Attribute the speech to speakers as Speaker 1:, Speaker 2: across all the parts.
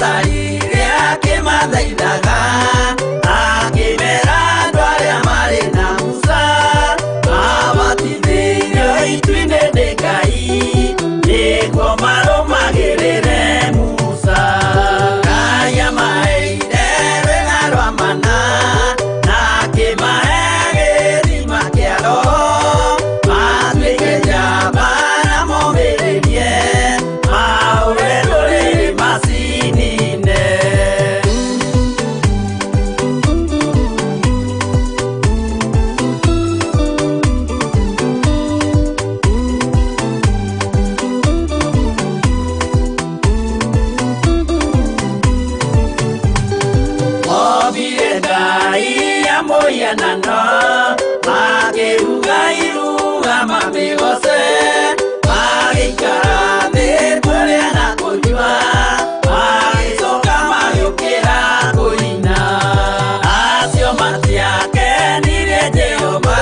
Speaker 1: Amatariire akĩmathaithaga, akĩmera andũ arĩa marĩ na Musa, mabatithĩirio itu-inĩ nĩ Ngai, nĩguo marũmagĩrĩre Musa. Ngai amaheire rwĩga rwa mana, na akĩmahe gĩthima kĩa Roho, matuĩke njamba na momĩrĩrie, mahũre ndũrĩrĩ macinine. Mobire Ngai ya mũhianano, makĩruga iruga mamĩgoce, magĩikara thĩ kũrĩa na kũnyua, magĩcoka magĩũkĩra kũina. Acio matiakenirie Jehova,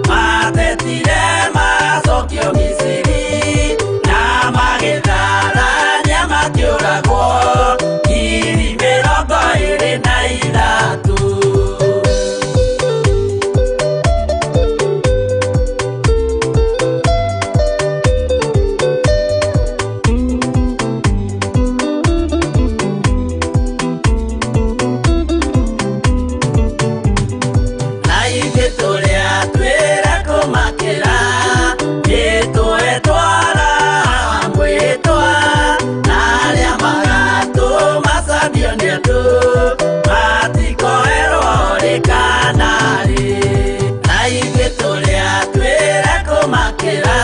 Speaker 1: matetire macokio Misiri, na magĩtharania makĩũragwo 23,000. Na ithuĩ tũrĩa twĩra kũmakĩra, nĩtũetwara mwĩtwa, na arĩa magatũmacambio nĩ andũ, matikoerwo rĩ kana rĩ. Na ithuĩ tũrĩa twĩra kũmakĩra,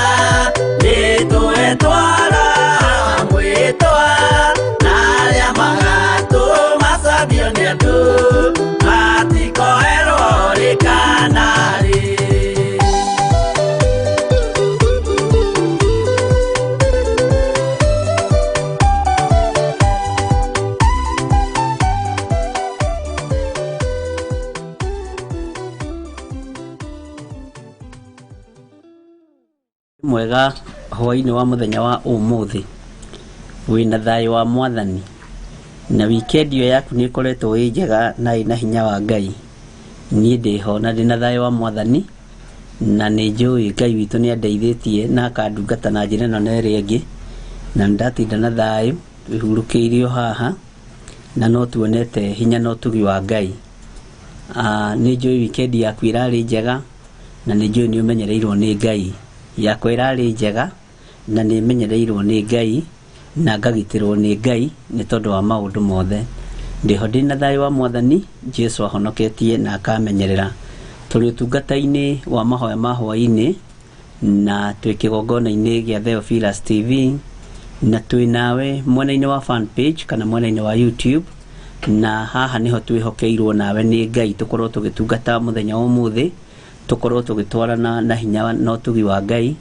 Speaker 1: nĩtũetwara mwĩtwa, na arĩa magatũmacambio nĩ andũ, matikoerwo rĩ kana rĩ.
Speaker 2: Mwega hwainĩ wa mũthenya wa ũmũthĩ, wĩna thayũ wa Mwathani, na wikendi ĩyo yaku nĩ ĩkoretwo ĩ njega na ĩna hinya wa Ngai. Niĩ ndĩho na ndĩna thayũ wa Mwathani, na nĩ njũĩ Ngai witũ nĩ andeithĩtie na akandungata na njĩra ĩno na ĩrĩa ĩngĩ, na nĩ ndatinda na thayũ twĩhurũkĩirio haha, na no tuonete hinya na ũtugi wa Ngai. Nĩ njũĩ wikendi yaku ĩrarĩ njega, na nĩ njũĩ nĩ ũmenyereirwo nĩ Ngai. Yakwa ĩrarĩ njega, na nĩ menyereirwo nĩ Ngai, na ngagitĩrwo nĩ Ngai nĩ tondũ wa maũndũ mothe. Ndĩho ndĩna thayũ wa Mwathani, Jesu ahonoketie na akamenyerera. Tũrĩ ũtungata-inĩ wa mahoya ma hwaĩ-inĩ, na twĩ kĩgongona-inĩ gĩa Theophilus TV, na twĩ nawe mwena-inĩ wa fan page kana mwena-inĩ wa YouTube, na haha nĩho twĩhokeirwo nawe nĩ Ngai tũkorwo tũgĩtungata mũthenya wa ũmũthĩ, tũkorwo tũgĩtwarana na hinya na ũtugi wa Ngai,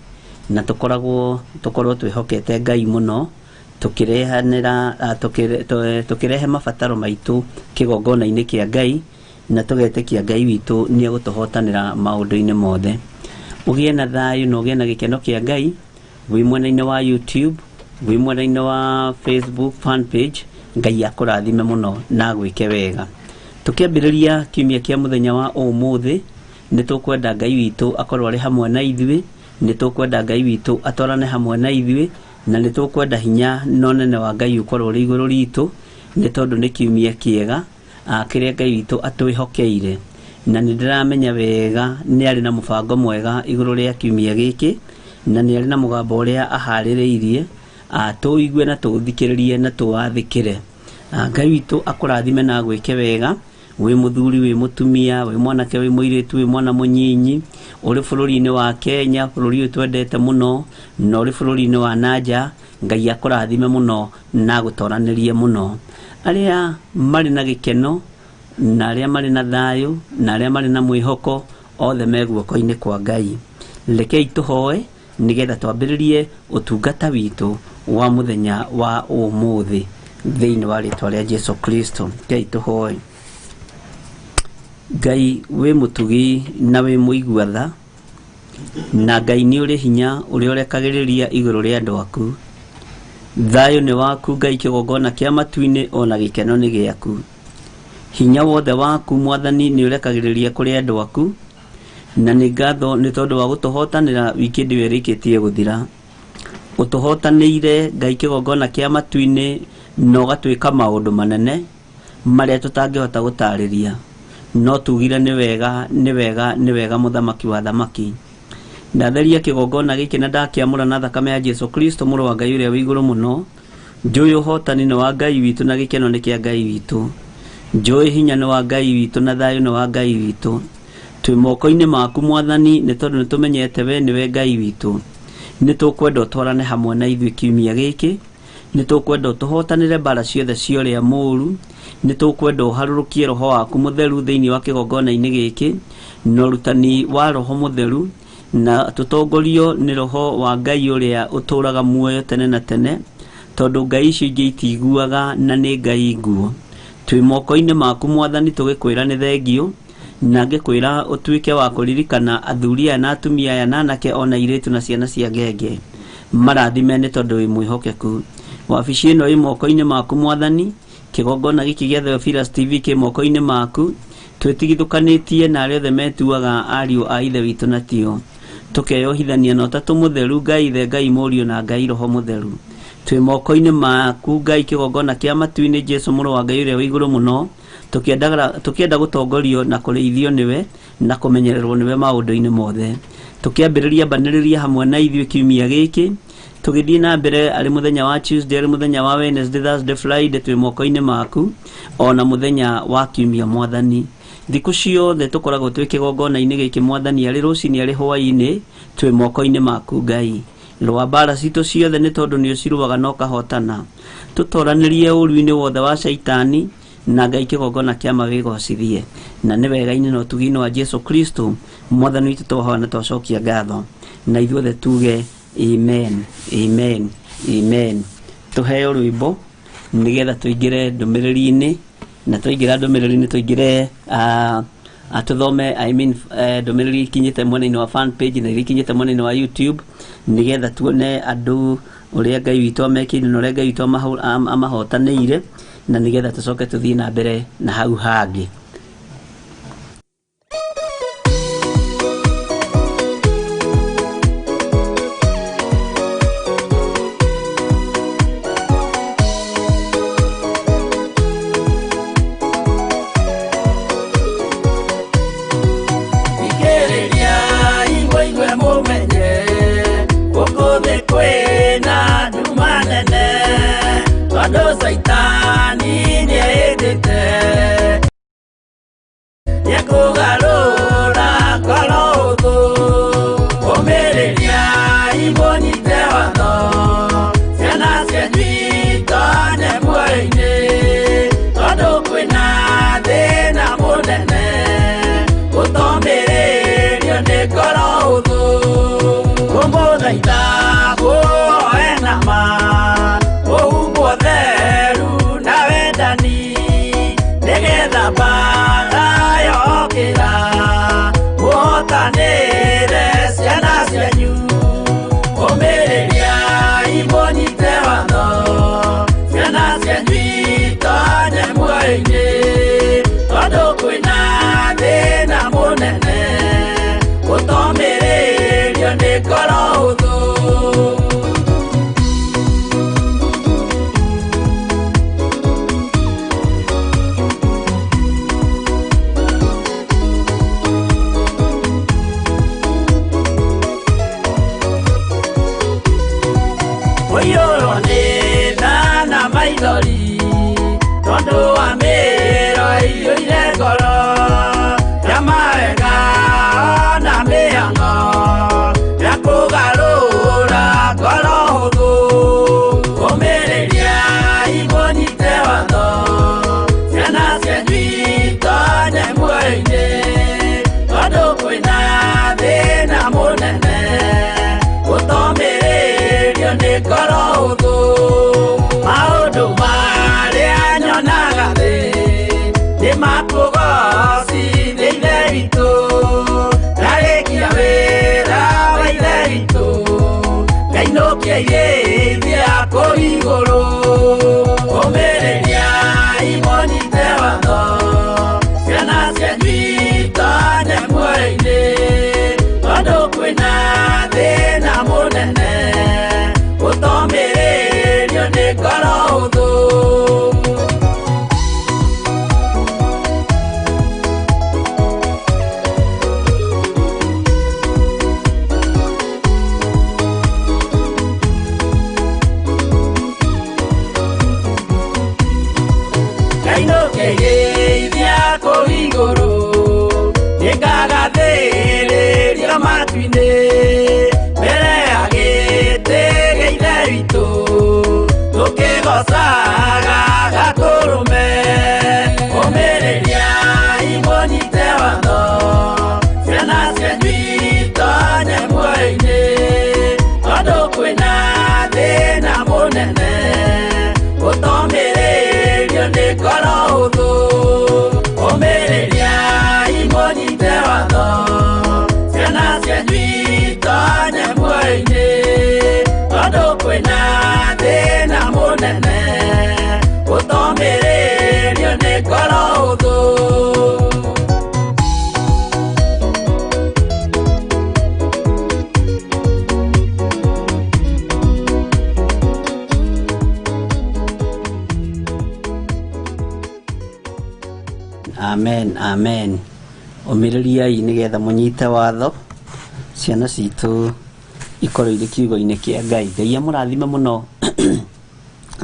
Speaker 2: na tũkorwo twĩhokete Ngai mũno, tũkĩrehanĩra, tũkĩrehe mabataro maitũ kĩgongona-inĩ kĩa Ngai, na tũgetĩkia Ngai witũ nĩ egũtũhotanĩra maũndũ-inĩ mothe. Ũgĩe na thayũ na ũgĩe na gĩkeno kĩa Ngai, wĩ mwena-inĩ wa YouTube, wĩ mwena-inĩ wa Facebook fan page, Ngai akũrathime mũno na agwĩke wega. Tũkĩambĩrĩria kiumia kĩa mũthenya wa ũmũthĩ, nĩ tũkwenda Ngai witũ akorwo arĩ hamwe na ithuĩ, nĩ tũkwenda Ngai witũ atwarane hamwe na ithuĩ, na nĩ tũkwenda hinya na ũnene wa Ngai ũkorwo ũrĩ igũrũ ritũ, nĩ tondũ nĩ kiumia kĩega, kĩrĩa Ngai witũ atwĩhokeire. Na nĩ ndĩramenya wega nĩ arĩ na mũbango mwega igũrũ rĩa kiumia gĩkĩ, na nĩ arĩ na mũgambo ũrĩa aharĩrĩirie, tũigue na tũũthikĩrĩrie na tũwathĩkĩre. Ngai witũ akũrathime na agwĩke wega, wĩ mũthuri, wĩ mũtumia, wĩ mwanake, wĩ mũirĩtu, wĩ mwana mũnyinyi, ũrĩ bũrũri-inĩ wa Kenya, bũrũri ũyũ twendete mũno, na ũrĩ bũrũri-inĩ wa nanja, Ngai akũrathime mũno na agũtoranĩrie mũno. Arĩa marĩ na gĩkeno, na arĩa marĩ na thayũ, na arĩa marĩ na mwĩhoko, othe me guoko-inĩ kwa Ngai. Rekei tũhoe nĩgetha twambĩrĩrie ũtungata witũ wa mũthenya wa ũmũthĩ thĩinĩ wa rĩtwa rĩa Jesu Kristo. Rekei tũhoe. Ngai wĩ mũtugi na wĩ mũigua tha, na Ngai nĩ ũrĩ hinya ũrĩa ũrekagĩrĩria igũrũ rĩa andũ aku. Thayũ nĩ waku Ngai kĩgongona kĩa matu-inĩ ona gĩkeno nĩ gĩaku. Hinya wothe waku mwathani nĩ ũrekagĩrĩria kũrĩ andũ aku, na nĩ ngatho nĩ tondũ wa gũtũhotanĩra wikendi ĩyo ĩrĩkĩtie gũthira. Ũtũhotanĩire Ngai kĩgongona kĩa matu-inĩ na ũgatwĩka maũndũ manene marĩa tũtangĩhota gũtarĩria, no tugire nĩ wega, nĩ wega, nĩ wega mũthamaki wa thamaki. Ndatheria kĩgongona gĩkĩ na ndakĩamũra na thakame ya Jesu Kristo mũrũ wa Ngai ũrĩa wĩ igũrũ mũno. Njũĩ ũhotani nĩ wa Ngai witũ na gĩkeno nĩ kĩa Ngai witũ. Njũĩ hinya nĩ wa Ngai witũ na thayũ nĩ wa Ngai witũ. Twĩ moko-inĩ maku mwathani nĩ tondũ nĩ tũmenyete we nĩwe Ngai witũ. Nĩ tũkwenda ũtwarane hamwe na ithuĩ kiumia gĩkĩ, nĩ tũkwenda ũtũhotanĩre mbara ciothe cia ũrĩa mũũru, nĩ tũkwenda ũharũrũkie roho waku mũtheru thĩinĩ wa kĩgongona-inĩ gĩkĩ na ũrutani wa roho mũtheru, na tũtongorio nĩ roho wa Ngai ũrĩa ũtũũraga muoyo tene na tene, tondũ Ngai icio ingĩ itiguaga na nĩ Ngai nguo. Twĩ moko-inĩ maku mwathani tũgĩkwĩra nĩ thengio, na ngĩkwĩra ũtuĩke wa kũririkana athuri aya na atumia aya na anake ona airĩtu na ciana cia ngenge, marathime nĩ tondũ wĩ mwĩhokeku. Wabici ĩno ĩ moko-inĩ maku mwathani, kĩgongona gĩkĩ gĩa Theophilus TV kĩ moko-inĩ maku, twĩtigithũkanĩtie na arĩa othe metuaga ariũ a ithe witũ na tio, tũkeyohithania na ũtatũ mũtheru Ngai Ithe, Ngai Mũriũ na Ngai Roho Mũtheru. Twĩ moko-inĩ maku Ngai kĩgongona kĩa matu-inĩ Jesu mũrũ wa Ngai ũrĩa wĩ igũrũ mũno, tũkĩenda gũtongorio na kũrĩithio nĩwe na kũmenyererwo nĩwe maũndũ-inĩ mothe. Tũkĩambĩrĩria mbanĩrĩria hamwe na ithuĩ kiumia gĩkĩ, tũgĩthiĩ na mbere arĩ mũthenya wa Tuesday, arĩ mũthenya wa Wednesday, Thursday, Friday, twĩ moko-inĩ maku ona mũthenya wa kiumia mwathani. Thikũ ciothe tũkoragwo twĩ kĩgongona-inĩ gĩkĩ mwathani, arĩ rũcinĩ arĩ hwaĩ-inĩ, twĩ moko-inĩ maku Ngai. Rũa mbara citũ ciothe nĩ tondũ nĩ ũcirũaga na ũkahotana. Tũtoranĩrie ũũru-inĩ wothe wa caitani na Ngai kĩgongona kĩa ma wĩgocithie. Na nĩ wega-inĩ na ũtugi-inĩ wa Jesu Kristo mwathani witũ twahoya na twacokia ngatho, na ithuothe tuge amen, amen, amen. Tũheo rwĩmbo nĩgetha tũingĩre ndũmĩrĩri-inĩ, na twaingĩra ndũmĩrĩri-inĩ tũingĩre tũthome, I mean, ndũmĩrĩri ikinyĩte mwena-inĩ wa fan page na iria ikinyĩte mwena-inĩ wa YouTube, nĩgetha tuone andũ ũrĩa Ngai witũ amekĩire na ũrĩa Ngai witũ amahotanĩire, na nĩgetha tũcoke tũthiĩ na mbere na hau hangĩ.
Speaker 1: Saitani nĩehĩtĩte nĩekũgarũra ngoro ũthũ, ũmĩrĩria imũnyite watho, ciana cianyu itonye muoyo-inĩ, tondũ kwĩna thĩna mũnene gũtomĩrĩrio nĩ ngoro ũthũ. Kũmũthaitha mũhoe na ma, mũhumbwo theru na wendani, nĩgetha mbara yokĩra mũhotanĩre ciana cianyu. Ũmĩrĩria imũnyite watho, ciana cianyu itonye muoyo-inĩ, tondũ kwĩna thĩna mũnene gũtomĩrĩrio nĩ ngoro ũthũ. Ũiyũrwo nĩ tha na maithori, tondũ wa mĩro ĩiyũire ngoro, ya mawega na mĩhang'o ya kũgarũra ngoro hũthũ. Ũmĩrĩria imũnyite watho, ciana cianyu itonye muoyo-inĩ, tondũ kwĩna thĩna mũnene gũtomĩrĩrio nĩ ngoro hũthũ. Maũndũ ma Igũrũ ũmĩrĩria imũnyite watho ciana cianyu itonye muoyo-inĩ tondũ kwĩna thĩna mũnene ũtomĩrĩrio nĩ ngoro hũthũ. Kainũkĩgeithia kũu igũrũ nĩngagathĩrĩrio matu-inĩ mbere ya gĩtĩ gĩa Ithe witũ tũkĩgocaga Gatũrũme. Ũmĩrĩria imũnyite watho ciana cianyu itonye muoyo-inĩ tondũ kwĩna thĩna mũnene ũtomĩrĩrio nĩ ngoro hũthũ. Ũmĩrĩria imũnyite watho ciana cianyu itonye muoyo-inĩ tondũ kwĩna thĩna mũnene ũtomĩrĩrio nĩ ngoro hũthũ.
Speaker 2: Amen, amen. Ũmĩrĩriai nĩgetha mũnyite watho ciana citũ ikorwo irĩ kiugo-inĩ kĩa Ngai. Ngai amũrathime mũno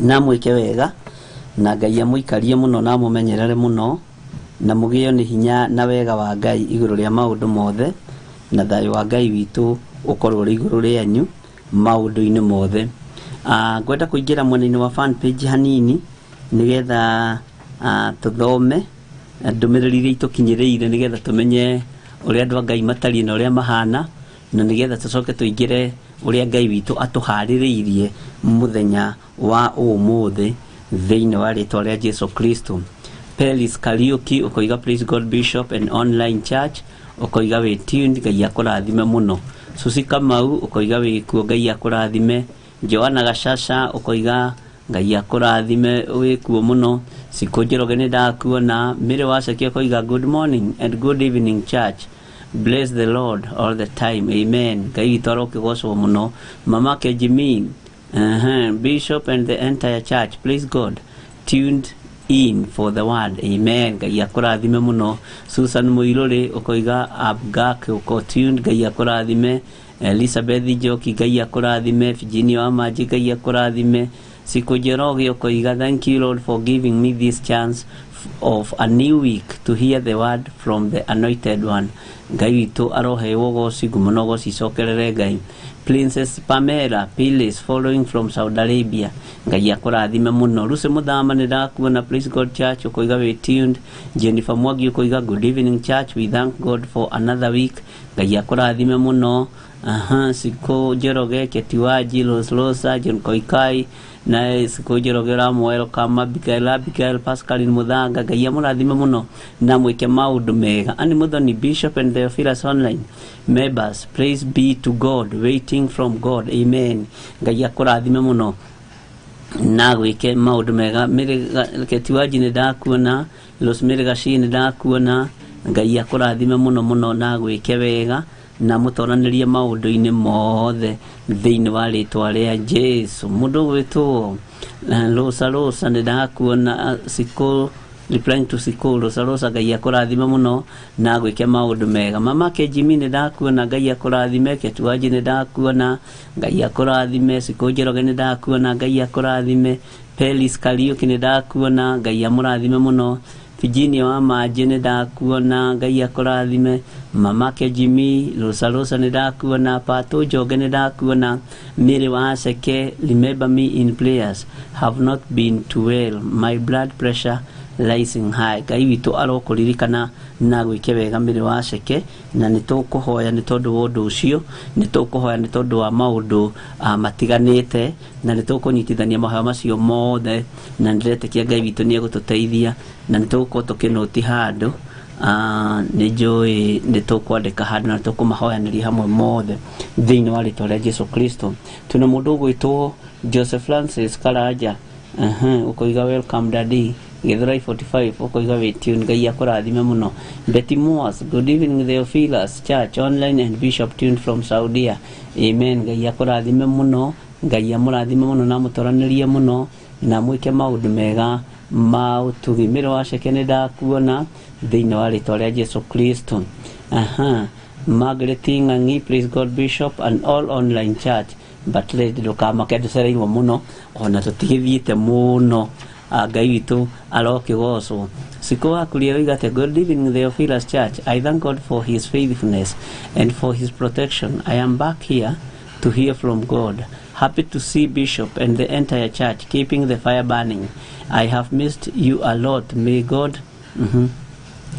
Speaker 2: na amwĩke wega na Ngai amũikarie mũno na amũmenyerere mũno na mũgĩo nĩ hinya na wega wa Ngai igũrũ rĩa maũndũ mothe na thayũ wa Ngai witũ ũkorwo ũrĩ igũrũ rĩanyu maũndũ-inĩ mothe. Ngwenda kũingĩra mwena-inĩ wa fan page hanini nĩgetha tũthome ndũmĩrĩri iria itũkinyĩrĩire nĩgetha tũmenye ũrĩa andũ a Ngai matariĩ na ũrĩa mahana na nĩgetha tũcoke tũingĩre ũrĩa Ngai witũ atũharĩrĩirie mũthenya wa ũmũthĩ thĩinĩ wa rĩtwa rĩa Jesu Kristo. Pelis Kariuki ũkoiga praise God Bishop and online church ũkoiga wĩ tuned Ngai akũrathime mũno. Susi Kamau ũkoiga wĩ kuo Ngai akũrathime. Joanna Gashasha ũkoiga Ngai akũrathime wĩ kuo mũno. Sikũ Njoroge nĩ ndakuona. Mary Waceki ũkoiga good morning and good evening church. Bless the Lord all the time. Amen. Ngai witũ arokĩgocwo mũno. Mama Kejimin, Bishop and the entire church, please God, tuned in for the word. Amen. Ngai akũrathime mũno. Susan Mũirũrĩ ũkoiga Abgak ũko tuned. Ngai akũrathime. Elizabeth Njoki Ngai akũrathime. Virginia Wamaji Ngai akũrathime. Sikũ Njoroge ũkoiga thank you Lord for giving me this chance of a new week to hear the word from the anointed one. Ngai witũ arohewo ũgoci ngumo na ũgoci icokerere Ngai. Princess Pamela Pilis following from Saudi Arabia Ngai akũrathime mũno. Lucy Mũthama nĩ ndakuona Praise God Church ũkoiga wĩ tuned. Jennifer Mwangi ũkoiga good evening church, we thank God for another week. Ngai akũrathime mũno. Sikũ Njoroge Ketiwaji Rose John Koikai na Sikũ Njoroge ũramwelcome Abigail Abigail Pascaline Muthanga Ngai amũrathime mũno na mwĩke maũndũ mega. Annie Muthoni Bishop and Theophilus online members, praise be to God, waiting from God. Amen. Ngai akũrathime mũno na gwĩke maũndũ mega. Ketiwaji nĩ ndakuona. Rosemary Gaci nĩ ndakuona. Ngai akũrathime mũno mũno na gwĩke wega na mũtoranĩrie maũndũ-inĩ mothe thĩinĩ wa rĩtwa rĩa Jesu. Mũndũ ũgwĩtwo Rosa Rosa nĩ ndakuona. Sikũ replying to Sikũ Rosa Rosa Ngai akũrathime mũno na gwĩke maũndũ mega. Mama Kejimi nĩ ndakuona Ngai akũrathime. Ketuaji nĩ ndakuona Ngai akũrathime. Sikũ Njoroge nĩ ndakuona Ngai akũrathime. Pelis Kariuki nĩ ndakuona Ngai amũrathime mũno. Virginia Wamaji nĩ ndakuona Ngai akũrathime. Mama Kejimi Rosa Rosa nĩ ndakuona. Pato Njoge nĩ ndakuona. Mary Waceke remember me in prayers, have not been too well, my blood pressure rising high. Ngai witũ arokũririkana na gwĩke wega Mary Waceke, na nĩ tũkũhoya nĩ tondũ wa ũndũ ũcio, nĩ tũkũhoya nĩ tondũ wa maũndũ matiganĩte, na nĩ tũkũnyitithania mahoya macio mothe, na nĩ ndĩretĩkia Ngai witũ nĩ egũtũteithia, na nĩ tũgũkorwo tũkĩnũti handũ Nĩ njũĩ nĩ tũkwandĩka handũ na tũkũmahoyanĩria hamwe mothe thĩinĩ wa rĩtwa rĩa Jesu Kristo. Twĩna mũndũ ũgwĩtwo Joseph Francis Karanja, ũkoiga welcome daddy. Githurai 45 ũkoiga wĩ tune, Ngai akũrathime mũno. Betty Moas, good evening Theophilus Church online and Bishop tuned from Saudia. Amen. Ngai akũrathime mũno, Ngai amũrathime mũno na amũtoranĩrie mũno na mwĩke maũndũ mega ma ũtugi. Mĩro wa ceke nĩ ndakuona thĩinĩ wa rĩtwa rĩa Jesu Kristo. Aha. Margaret Ng'ang'i, please God Bishop and all online church, but lady ndũkamake, ndũcereirwo mũno ona tũtigĩthiĩte mũno. Ngai witũ arokĩgocwo. Siko wakuria oigate good evening Theophilus Church, I thank God for his faithfulness and for his protection. I am back here to hear from God. Happy to see Bishop and the entire church keeping the fire burning. I have missed you a lot. May God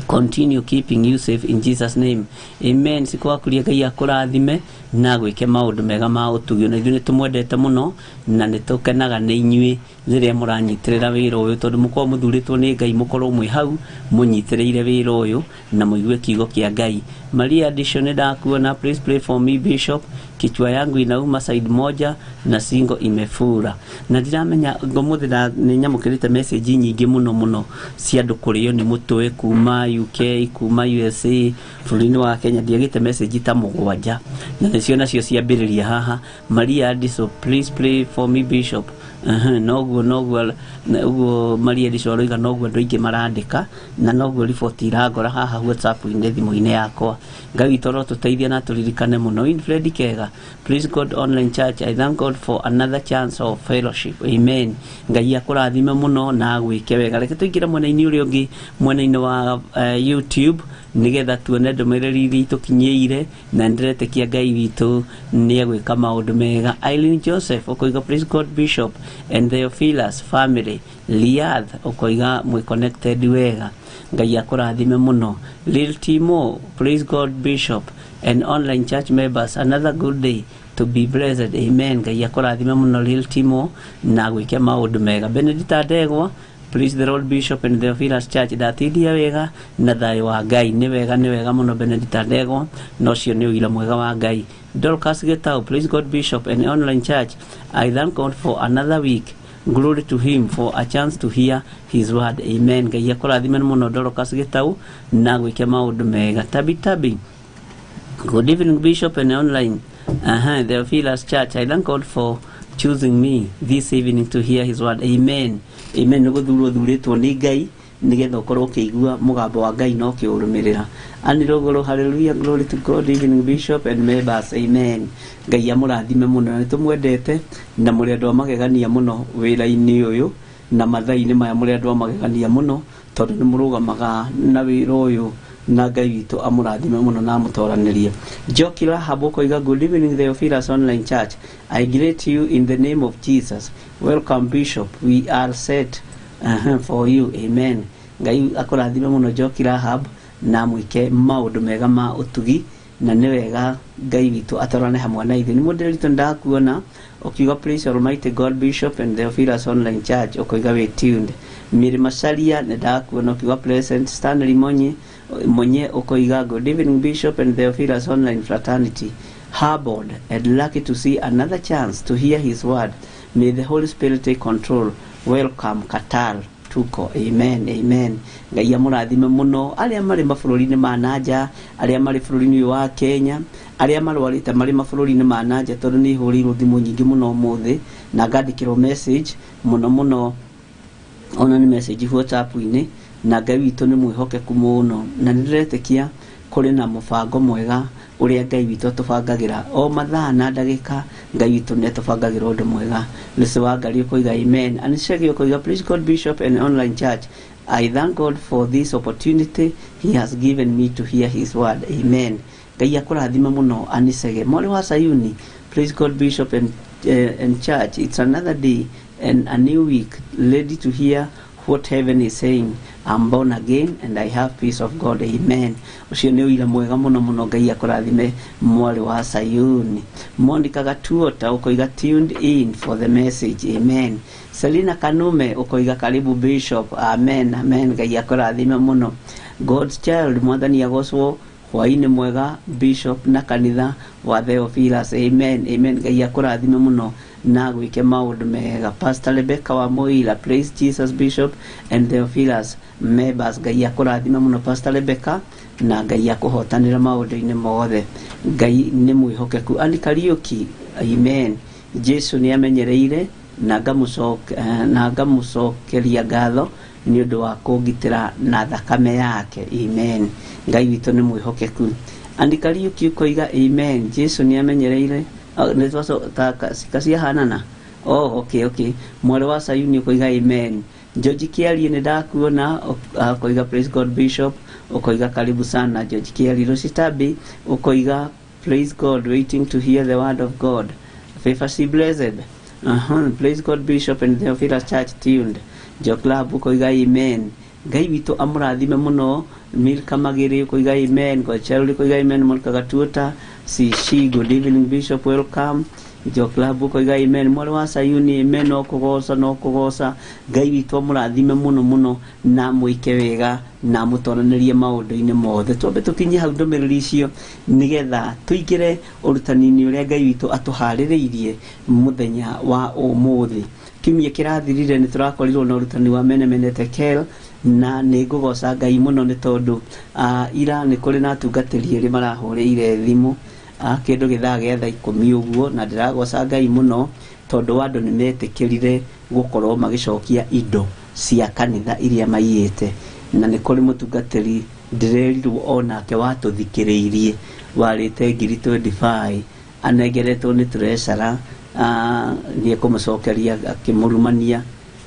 Speaker 2: continue keeping you safe in Jesus name. Amen. Siko wakuria, Ngai akũrathime na gwĩke maũndũ mega ma ũtugi. Na ithuĩ nĩ tũmwendete mũno na nĩ tũkenaga nĩ inyuĩ rĩrĩa mũranyitĩrĩra wĩra ũyũ, tondũ mũkorwo mũthurĩtwo nĩ Ngai mũkorwo mwĩ hau mũnyitĩrĩire wĩra ũyũ na mũigue kiugo kĩa Ngai. Maria Addition, nĩ ndakuona. Please pray for me Bishop, kichwa yangu inauma side moja na singo imefura. Na ndiramenya ngũmũthĩ nĩ nyamũkĩrĩte message nyingĩ mũno mũno cia andũ kũrĩo nĩ mũtwe kuma UK, kuma USA, bũrũri-inĩ wa Kenya. Ndiagĩte message ta 7 na nĩcio nacio ciambĩrĩria haha. Maria Adiso, please pray for me Bishop. Noguo noguo ũguo Maria Adiso aroiga, noguo andũ aingĩ marandĩka na noguo riboti irangora haha WhatsApp-inĩ thimũ-inĩ yakwa. Ngai witũ arotũteithia na tũririkane mũno. Winfred Kega, please God online church, I thank God for another chance of fellowship. Amen. Ngai akũrathime mũno na agwĩke wega. Reke tũingĩre mwena-inĩ ũrĩa ũngĩ, mwena-inĩ wa YouTube, nĩgetha tuone ndũmĩrĩri iria itũkinyĩire, na nĩndĩretĩkia Ngai witũ nĩ egwĩka maũndũ mega. Eileen Joseph ũkoiga please God Bishop and Theophilus family Riyadh, ũkoiga mwĩ connected wega, Ngai akũrathime mũno. Lil Timo, praise God Bishop and online church members, another good day to be blessed. Amen. Ngai akũrathime mũno Lil Timo na gwĩke maũndũ mega. Benedicta Ndegwa, please the Lord Bishop and Theophilus Church, ndatindia wega na thayũ wa Ngai. Nĩ wega, nĩ wega mũno Benedicta Ndegwa, na ũcio nĩ ũira mwega wa Ngai. Dorcas Getau, please God Bishop and online church, I thank God for another week. Glory to him for a chance to hear his word. Amen. Ngai akũrathime mũno Dorcas Getau na gwĩke maũndũ mega. Tabi Tabi, good evening Bishop and online Theophilus Church, I thank God for choosing me this evening to hear his word. Amen. Amen. Nĩ gũthurwo thurĩtwo nĩ Ngai nĩgetha ũkorwo ũkĩigua mũgambo wa Ngai na ũkĩũrũmĩrĩra. Anirogoro, hallelujah, glory to God, evening Bishop and members. Amen. Ngai amũrathime mũno na nĩtũmwendete na mũrĩ andũ a magegania mũno wĩra-inĩ ũyũ na mathaa-inĩ maya, mũrĩ andũ a magegania mũno tondũ nĩ mũrũgamaga na wĩra ũyũ, na Ngai witũ amũrathime mũno na amũtoranĩrie. Njoki Rahab ũkoiga good evening Theophilus online church, I greet you in the name of Jesus. Welcome Bishop, we are set for you. Amen. Ngai akũrathime mũno Njoki Rahab na mwĩke maũndũ mega ma ũtugi, na nĩ wega Ngai witũ atorane hamwe na ithuĩ. Nĩ mũndũ witũ ndakuona ũkiuga praise Almighty God Bishop and Theophilus online church, ũkoiga wĩ tuned. Miri Macharia, nĩ ndakuona ũkiuga present. Stanley Monye Monye ũkoiga good evening Bishop and Theophilus online fraternity, harbored and lucky to see another chance to hear his word. May the Holy Spirit take control. Welcome Qatar tuko. Amen. Amen. Ngai amũrathime mũno arĩa marĩ mabũrũri-inĩ ma nanja, arĩa marĩ bũrũri-inĩ ũyũ wa Kenya, arĩa marwarĩte marĩ mabũrũri-inĩ ma nanja, tondũ nĩ hũrĩirwo thimũ nyingĩ mũno ũmũthĩ na ngandĩkĩrwo message mũno mũno, ona nĩ message WhatsApp-inĩ, na Ngai witũ nĩ mwĩhokeku mũno na nĩ ndĩretĩkia kũrĩ na mũbango mwega ũrĩa Ngai witũ atũbangagĩra o mathaa na ndagĩka. Ngai witũ nĩ atũbangagĩra ũndũ mwega. Lucy wa Ngari ũkoiga amen. Anishegi ũkoiga please God Bishop and online church, I thank God for this opportunity he has given me to hear his word. Amen. Ngai akũrathime mũno Anisege. Mwarĩ wa Sayuni, praise God Bishop and church, it's another day and a new week, ready to hear what heaven is saying. I'm born again and I have peace of God. Amen. Ũcio nĩ ũira mwega mũno mũno. Ngai akũrathime mwarĩ wa Sayuni. Monica Gatuota ũkoiga tuned in for the message. Amen. Selina Kanume ũkoiga karibu Bishop. Amen. Amen. Ngai akũrathime mũno. God's Child, mwathani agocwo. Hwainĩ mwega Bishop na kanitha wa Theophilus. Amen, amen. Ngai akũrathime mũno na gwĩke maũndũ mega. Pastor Rebecca wa Moira, praise Jesus Bishop and Theophilus members. Ngai akũrathime mũno Pastor Rebecca, na Ngai akũhotanĩra maũndũ-inĩ mothe. Ngai nĩ mwĩhokeku. Ann Kariuki, amen. Jesu nĩ amenyereire na ngamũcokeria ngatho nĩ ũndũ wa kũngitĩra na thakame yake. Amen. Ngai witũ nĩ mwĩhokeku. Ann Kariuki ũkoiga amen. Jesu nĩ amenyereire kaciahanana. Oh, okay, okay. Mwarĩ wa Sayuni ũkoiga amen. George Kiarie nĩ ndakuona, ũkoiga praise God Bishop, ũkoiga karibu sana George Kiarie. Rositabi ũkoiga praise God, waiting to hear the word of God. Favor C blessed. Praise God Bishop and Theophilus Church tuned. Jo Club ũkoiga amen. Ngai witũ amũrathime mũno. Milka Magiri ũkoiga amen. Gochauri ũkoiga amen. Monica Gatuota Cici, good evening Bishop, welcome. Jo Club ũkoiga amen. Mwarĩ wa Sayuni, amen. No kũgoca, no kũgoca. Ngai witũ amũrathime mũno mũno na mwĩke wega na mũtoranĩrie maũndũ-inĩ mothe. Twambe tũkinye hau ndũmĩrĩri icio nĩgetha tũingĩre ũrutani-inĩ ũrĩa Ngai witũ atũharĩrĩirie mũthenya wa ũmũthĩ. Kiumia kĩrathirire nĩ tũrakorirwo na ũrutani wa Mene Mene Tekel, na nĩ ngũgoca Ngai mũno nĩ tondũ ira nĩ kũrĩ na atungatĩri erĩ marahũrĩire thimũ kĩndũ gĩthaa gĩa thaa 10 ũguo, na ndĩragoca Ngai mũno tondũ wa andũ nĩ metĩkĩrire gũkorwo magĩcokia indo cia kanitha iria maiyĩte. Na nĩ kũrĩ mũtungatĩri ndĩrerirwo onake watũthikĩrĩirie warĩte ngiri 25 anengeretwo nĩ treasurer, nĩ ekũmũcokeria akĩmũrumania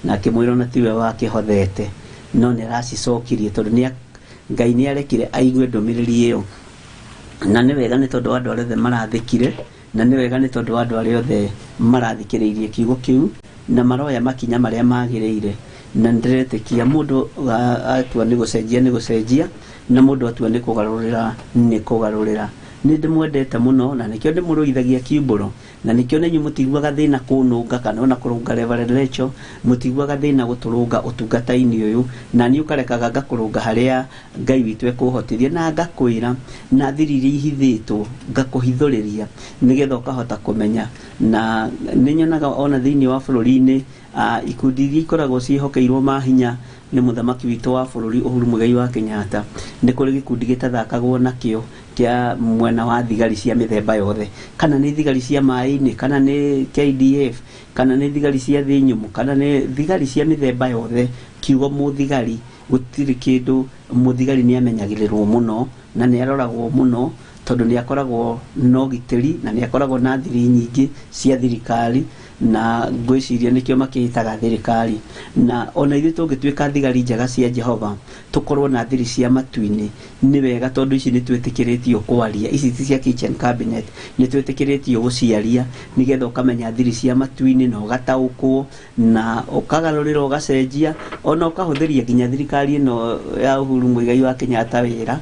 Speaker 2: na akĩmwĩra ona tiwe wakĩhothete, no nĩ aracicokirie tondũ nĩ Ngai nĩ arekire aigue ndũmĩrĩri ĩyo. Na nĩ wega nĩ tondũ wa andũ arĩa othe marathĩkire, na nĩ wega nĩ tondũ wa andũ arĩa othe marathikĩrĩirie kiugo kĩu na maroya makinya marĩa magĩrĩire. Na nĩndĩretĩkia mũndũ atua nĩ gũcenjia nĩ gũcenjia, na mũndũ atua nĩ kũgarũrĩra nĩ kũgarũrĩra. Nĩ ndĩmwendete mũno na nĩkĩo ndĩmũrũithagia kiumbũro, na nĩkĩo nenyu mũtiguaga thĩna kũnũnga kana ona kũrũnga Reverend Rachel, mũtiguaga thĩna gũtũrũnga ũtungata-inĩ ũyũ, na niĩ ũkarekaga ngakũrũnga harĩa Ngai witũ ekũhotithia, na ngakwĩra na thiri iria ihithĩtwo ngakũhithũrĩria nĩgetha ũkahota kũmenya. Na nĩ nyonaga ona thĩinĩ wa bũrũri-inĩ ikundi iria ikoragwo ciĩhokeirwo mahinya nĩ mũthamaki witũ wa bũrũri Uhuru Muigai wa Kenyatta, nĩ kũrĩ gĩkundi gĩtathakagwo nakĩo kĩa mwena wa thigari cia mĩthemba yothe, kana nĩ thigari cia maĩ-inĩ, kana nĩ KDF, kana nĩ thigari cia thĩ nyũmũ, kana nĩ thigari cia mĩthemba yothe. Kiugo mũthigari gũtirĩ kĩndũ, mũthigari nĩ amenyagĩrĩrwo mũno na nĩ aroragwo mũno tondũ nĩ akoragwo na ũgitĩri na nĩ akoragwo na thiri nyingĩ cia thirikari, na ngwĩciria nĩkĩo makĩĩtaga thirikari. Na ona ithuĩ tũngĩtuĩka thigari njega cia Jehova, tũkorwo na thiri cia matu-inĩ, nĩ wega tondũ ici nĩ twĩtĩkĩrĩtio kwaria, ici ti cia kitchen cabinet, nĩ twĩtĩkĩrĩtio gũciaria nĩgetha ũkamenya thiri cia matu-inĩ na ũgataũkwo na ũkagarũrĩra ũgacenjia, ona ũkahũthĩria nginya thirikari ĩno ya Uhuru Muigai wa Kenyatta wĩra,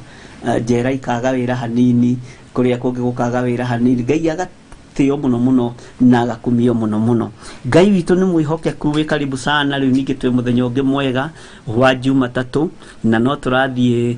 Speaker 2: njera ikaga wĩra hanini, kũrĩa kũngĩ gũkaga wĩra hanini. Ngai agatĩo mũno mũno na agakumio mũno mũno. Ngai witũ nĩ mwĩhokeku. Wĩ karibu sana. Rĩu ningĩ twĩ mũthenya ũngĩ mwega wa Jumatatũ, na no tũrathiĩ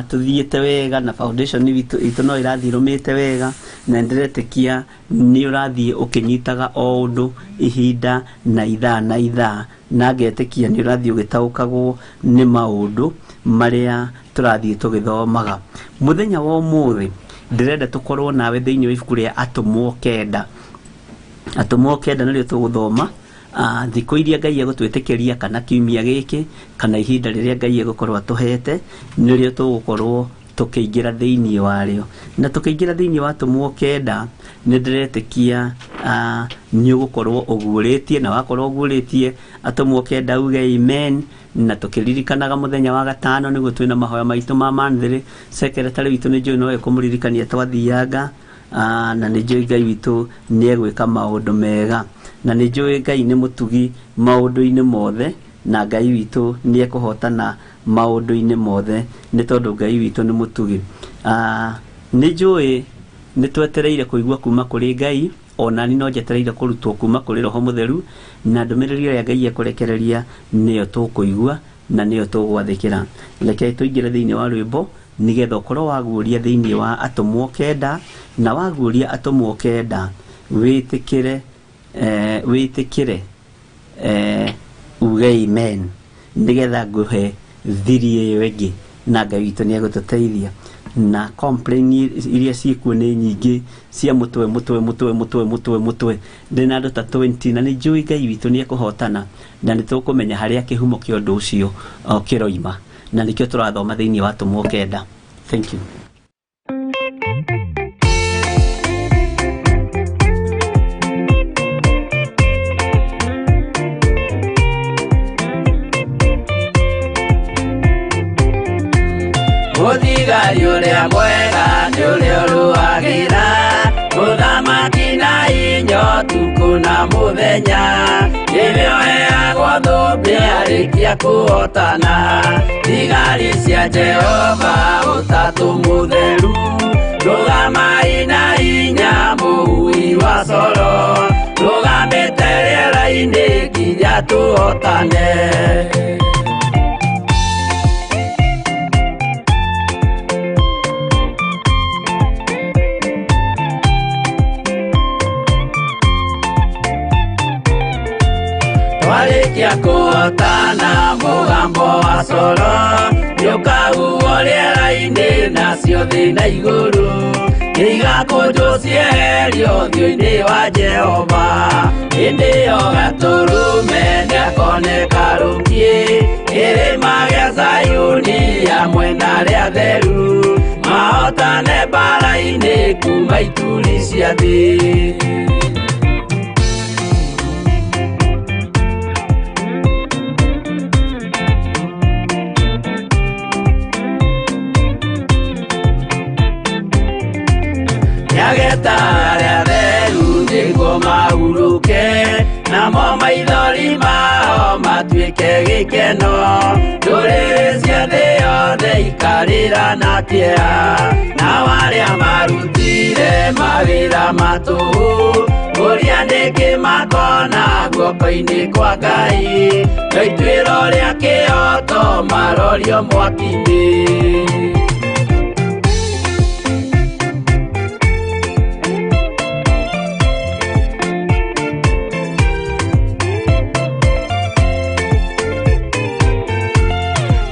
Speaker 2: tũthiĩte wega, na foundation itũ no ĩrathiĩ ĩrũmĩte wega, na nĩndĩretĩkia nĩ ũrathiĩ ũkĩnyitaga o ũndũ ihinda na ithaa na ithaa, na ngetĩkia nĩ ũrathiĩ ũgĩtaũkagwo nĩ maũndũ marĩa tũrathiĩ tũgĩthomaga. Mũthenya wa ũmũthĩ ndĩrenda tũkorwo nawe thĩinĩ wa ibuku rĩa Atũmwo 9. Atũmwo 9 nĩrĩo tũgũthoma thikũ iria Ngai egũtwĩtĩkĩria, kana kiumia gĩkĩ, kana ihinda rĩrĩa Ngai egũkorwo atũhete, nĩrĩo tũgũkorwo tũkĩingĩra thĩinĩ warĩo. Na tũkĩingĩra thĩinĩ wa Atũmwo 9 nĩ ndĩretĩkia nĩ ũgũkorwo ũguũrĩtie, na wakorwo ũguũrĩtie Atũmwo 9 uge amen. Na tũkĩririkanaga mũthenya wa gatano nĩguo twĩna mahoya maitũ ma monthly. Secretary witũ nĩ njũĩ no ekũmũririkania twathianga, na nĩ njũĩ Ngai witũ nĩ egwĩka maũndũ mega, na nĩ njũĩ Ngai nĩ mũtugi maũndũ-inĩ mothe, na Ngai witũ nĩ ekũhotana maũndũ-inĩ mothe nĩ tondũ Ngai witũ nĩ mũtugi. Nĩ njũĩ nĩ twetereire kũigua kuma kũrĩ Ngai, ona niĩ no njetereire kũrutwo kuma kũrĩ Roho Mũtheru, na ndũmĩrĩri ĩrĩa Ngai ekũrekereria nĩyo tũkũigua na nĩyo tũgwathĩkĩra. Reke tũingĩre thĩinĩ wa rwĩmbo nĩgetha ũkorwo waguũria thĩinĩ wa atũmwo kenda, na waguũria atũmwo kenda wĩtĩkĩre wĩtĩkĩre uge amen, nĩgetha ngũhe thiri ĩyo ĩngĩ, na Ngai witũ nĩ egũtũteithia. Na complain iria ciĩkuo nĩ nyingĩ cia mũtwe mũtwe mũtwe mũtwe mũtwe mũtwe, ndĩna andũ ta 20, na nĩ njũĩ Ngai witũ nĩ ekũhotana, na nĩ tũkũmenya harĩa kĩhumo kĩa ũndũ ũcio kĩroima, na nĩkĩo tũrathoma thĩinĩ wa atũmwo kenda. Thank you.
Speaker 1: Mũthigari ũrĩa mwega nĩ ũrĩa ũrũagĩra mũthamaki na inyo ũtukũ na mũthenya, nĩwe ũheagwo thũmbĩ arĩkia kũhotana. Thigari cia Jehova ũtatũ mũtheru, rũgamai na hinya mũhui wa coro, rũgamĩte rĩera-inĩ nginya tũhotane. Twarĩkia kũhotana mũgambo wa coro nĩũkahuhwo rĩera-inĩ, nacio thĩ na igũrũ nĩigakũnjwo cieherio ũthiũ-inĩ wa Jehova. Hĩndĩ ĩyo Gatũrũme nĩakoneka rũkiĩ kĩrĩma gĩa Zayuni hamwe na arĩa atheru, mahotane mbaara-inĩ kuma ituri cia thĩ. Nĩageta arĩa atheru nĩguo mahurũke, namo maithori mao matuĩke gĩkeno. Ndũrĩrĩ cia thĩ yothe ikarĩra na kĩeha, nao arĩa marutire mawĩra ma tũhũ ũrĩa nĩkĩ makona guoko-inĩ kwa Ngai, no ituĩro rĩa kĩhooto marorio mwaki-inĩ.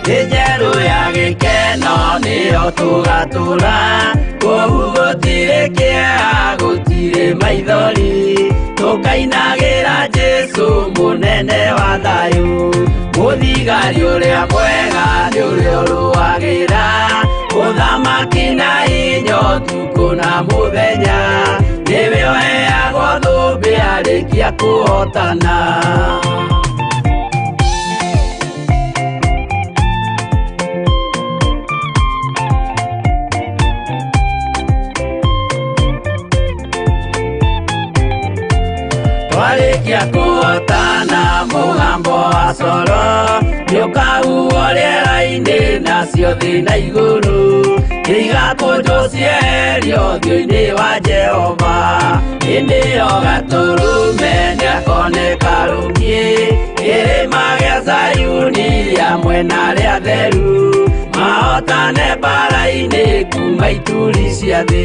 Speaker 1: Thĩ njerũ ya gĩkeno nĩyo tũgatũra, kũu gũtirĩ kĩeha gũtirĩ maithori, tũkainagĩra Jesũ mũnene wa thayũ. Mũthigari ũrĩa mwega nĩ ũrĩa ũrũagĩra ũthamaki na hinya ũtukũ na mũthenya, nĩwe ũheagwo thũmbĩ arĩkia kũhotana. Twarĩkia kũhotana mũgambo wa coro nĩũkahuhwo rĩera-inĩ, nacio thĩ na igũrũ nĩigakũnjwo cieherio ũthiũ-inĩ wa Jehova. Hĩndĩ ĩyo Gatũrũme nĩakoneka rũkiĩ kĩrĩma gĩa Zayuni hamwe na arĩa atheru, mahotane mbaara-inĩ kuma ituri cia thĩ.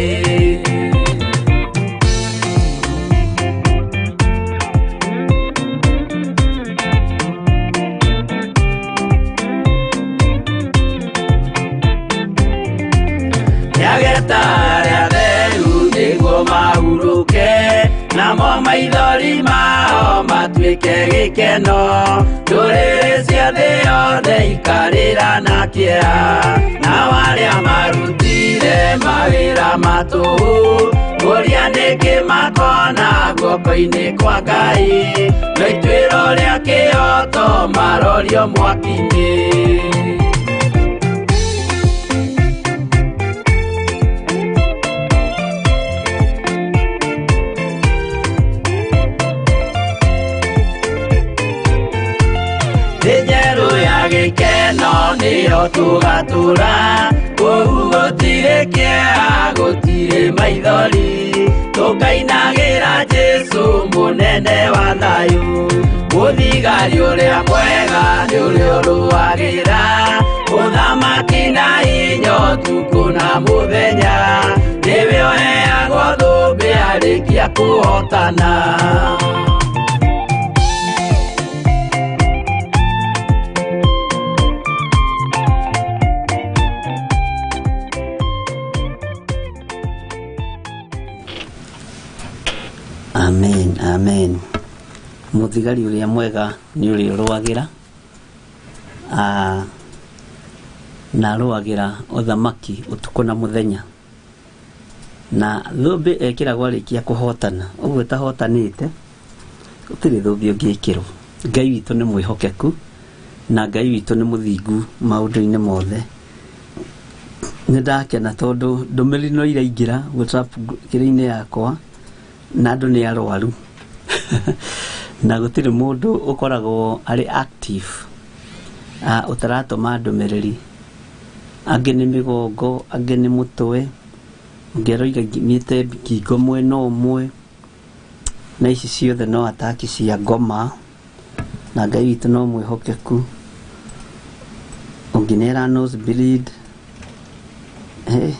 Speaker 1: Nĩageta arĩa atheru nĩguo mahurũke, namo maithori mao matuĩke gĩkeno. Ndũrĩrĩ cia thĩ yothe ikarĩra na kĩeha, nao arĩa marutire mawĩra ma tũhũ ũrĩa nĩkĩ makona guoko-inĩ kwa Ngai, no ituĩro rĩa kĩhooto marorio mwaki-inĩ. Thĩ njerũ ya gĩkeno nĩyo tũgatũra, kũu gũtirĩ kĩeha gũtirĩ maithori, tũkainagĩra Jesũ mũnene wa thayũ. Mũthigari ũrĩa mwega nĩ ũrĩa ũrũagĩra ũthamaki Ũthamaki na hinya ũtukũ na mũthenya, nĩwe ũheagwo thũmbĩ arĩkia kũhotana.
Speaker 2: Amen, amen. Mũthigari ũrĩa mwega nĩ ũrĩa ũrũagĩra, na arũagĩra ũthamaki ũtukũ na mũthenya. Na thũmbĩ ekĩragwo arĩkia kũhotana, ũguo ũtahotanĩte gũtirĩ thũmbĩ ũngĩkĩrwo. Ngai witũ nĩ mwĩhokeku na Ngai witũ nĩ mũthingu maũndũ-inĩ mothe. Nĩ ndakena tondũ ndũmĩrĩri no iraingĩra WhatsApp kĩrĩa-inĩ yakwa na andũ nĩ arwaru na gũtirĩ mũndũ ũkoragwo arĩ active ũtaratũma ndũmĩrĩri. Angĩ nĩ mĩgongo, angĩ nĩ mũtwe, ũngĩ aroiga nginyĩte ngingo mwena ũmwe, na ici ciothe no ataki cia ngoma, na Ngai witũ no mwĩhokeku. Ũngĩ nĩ ara nose bleed. He,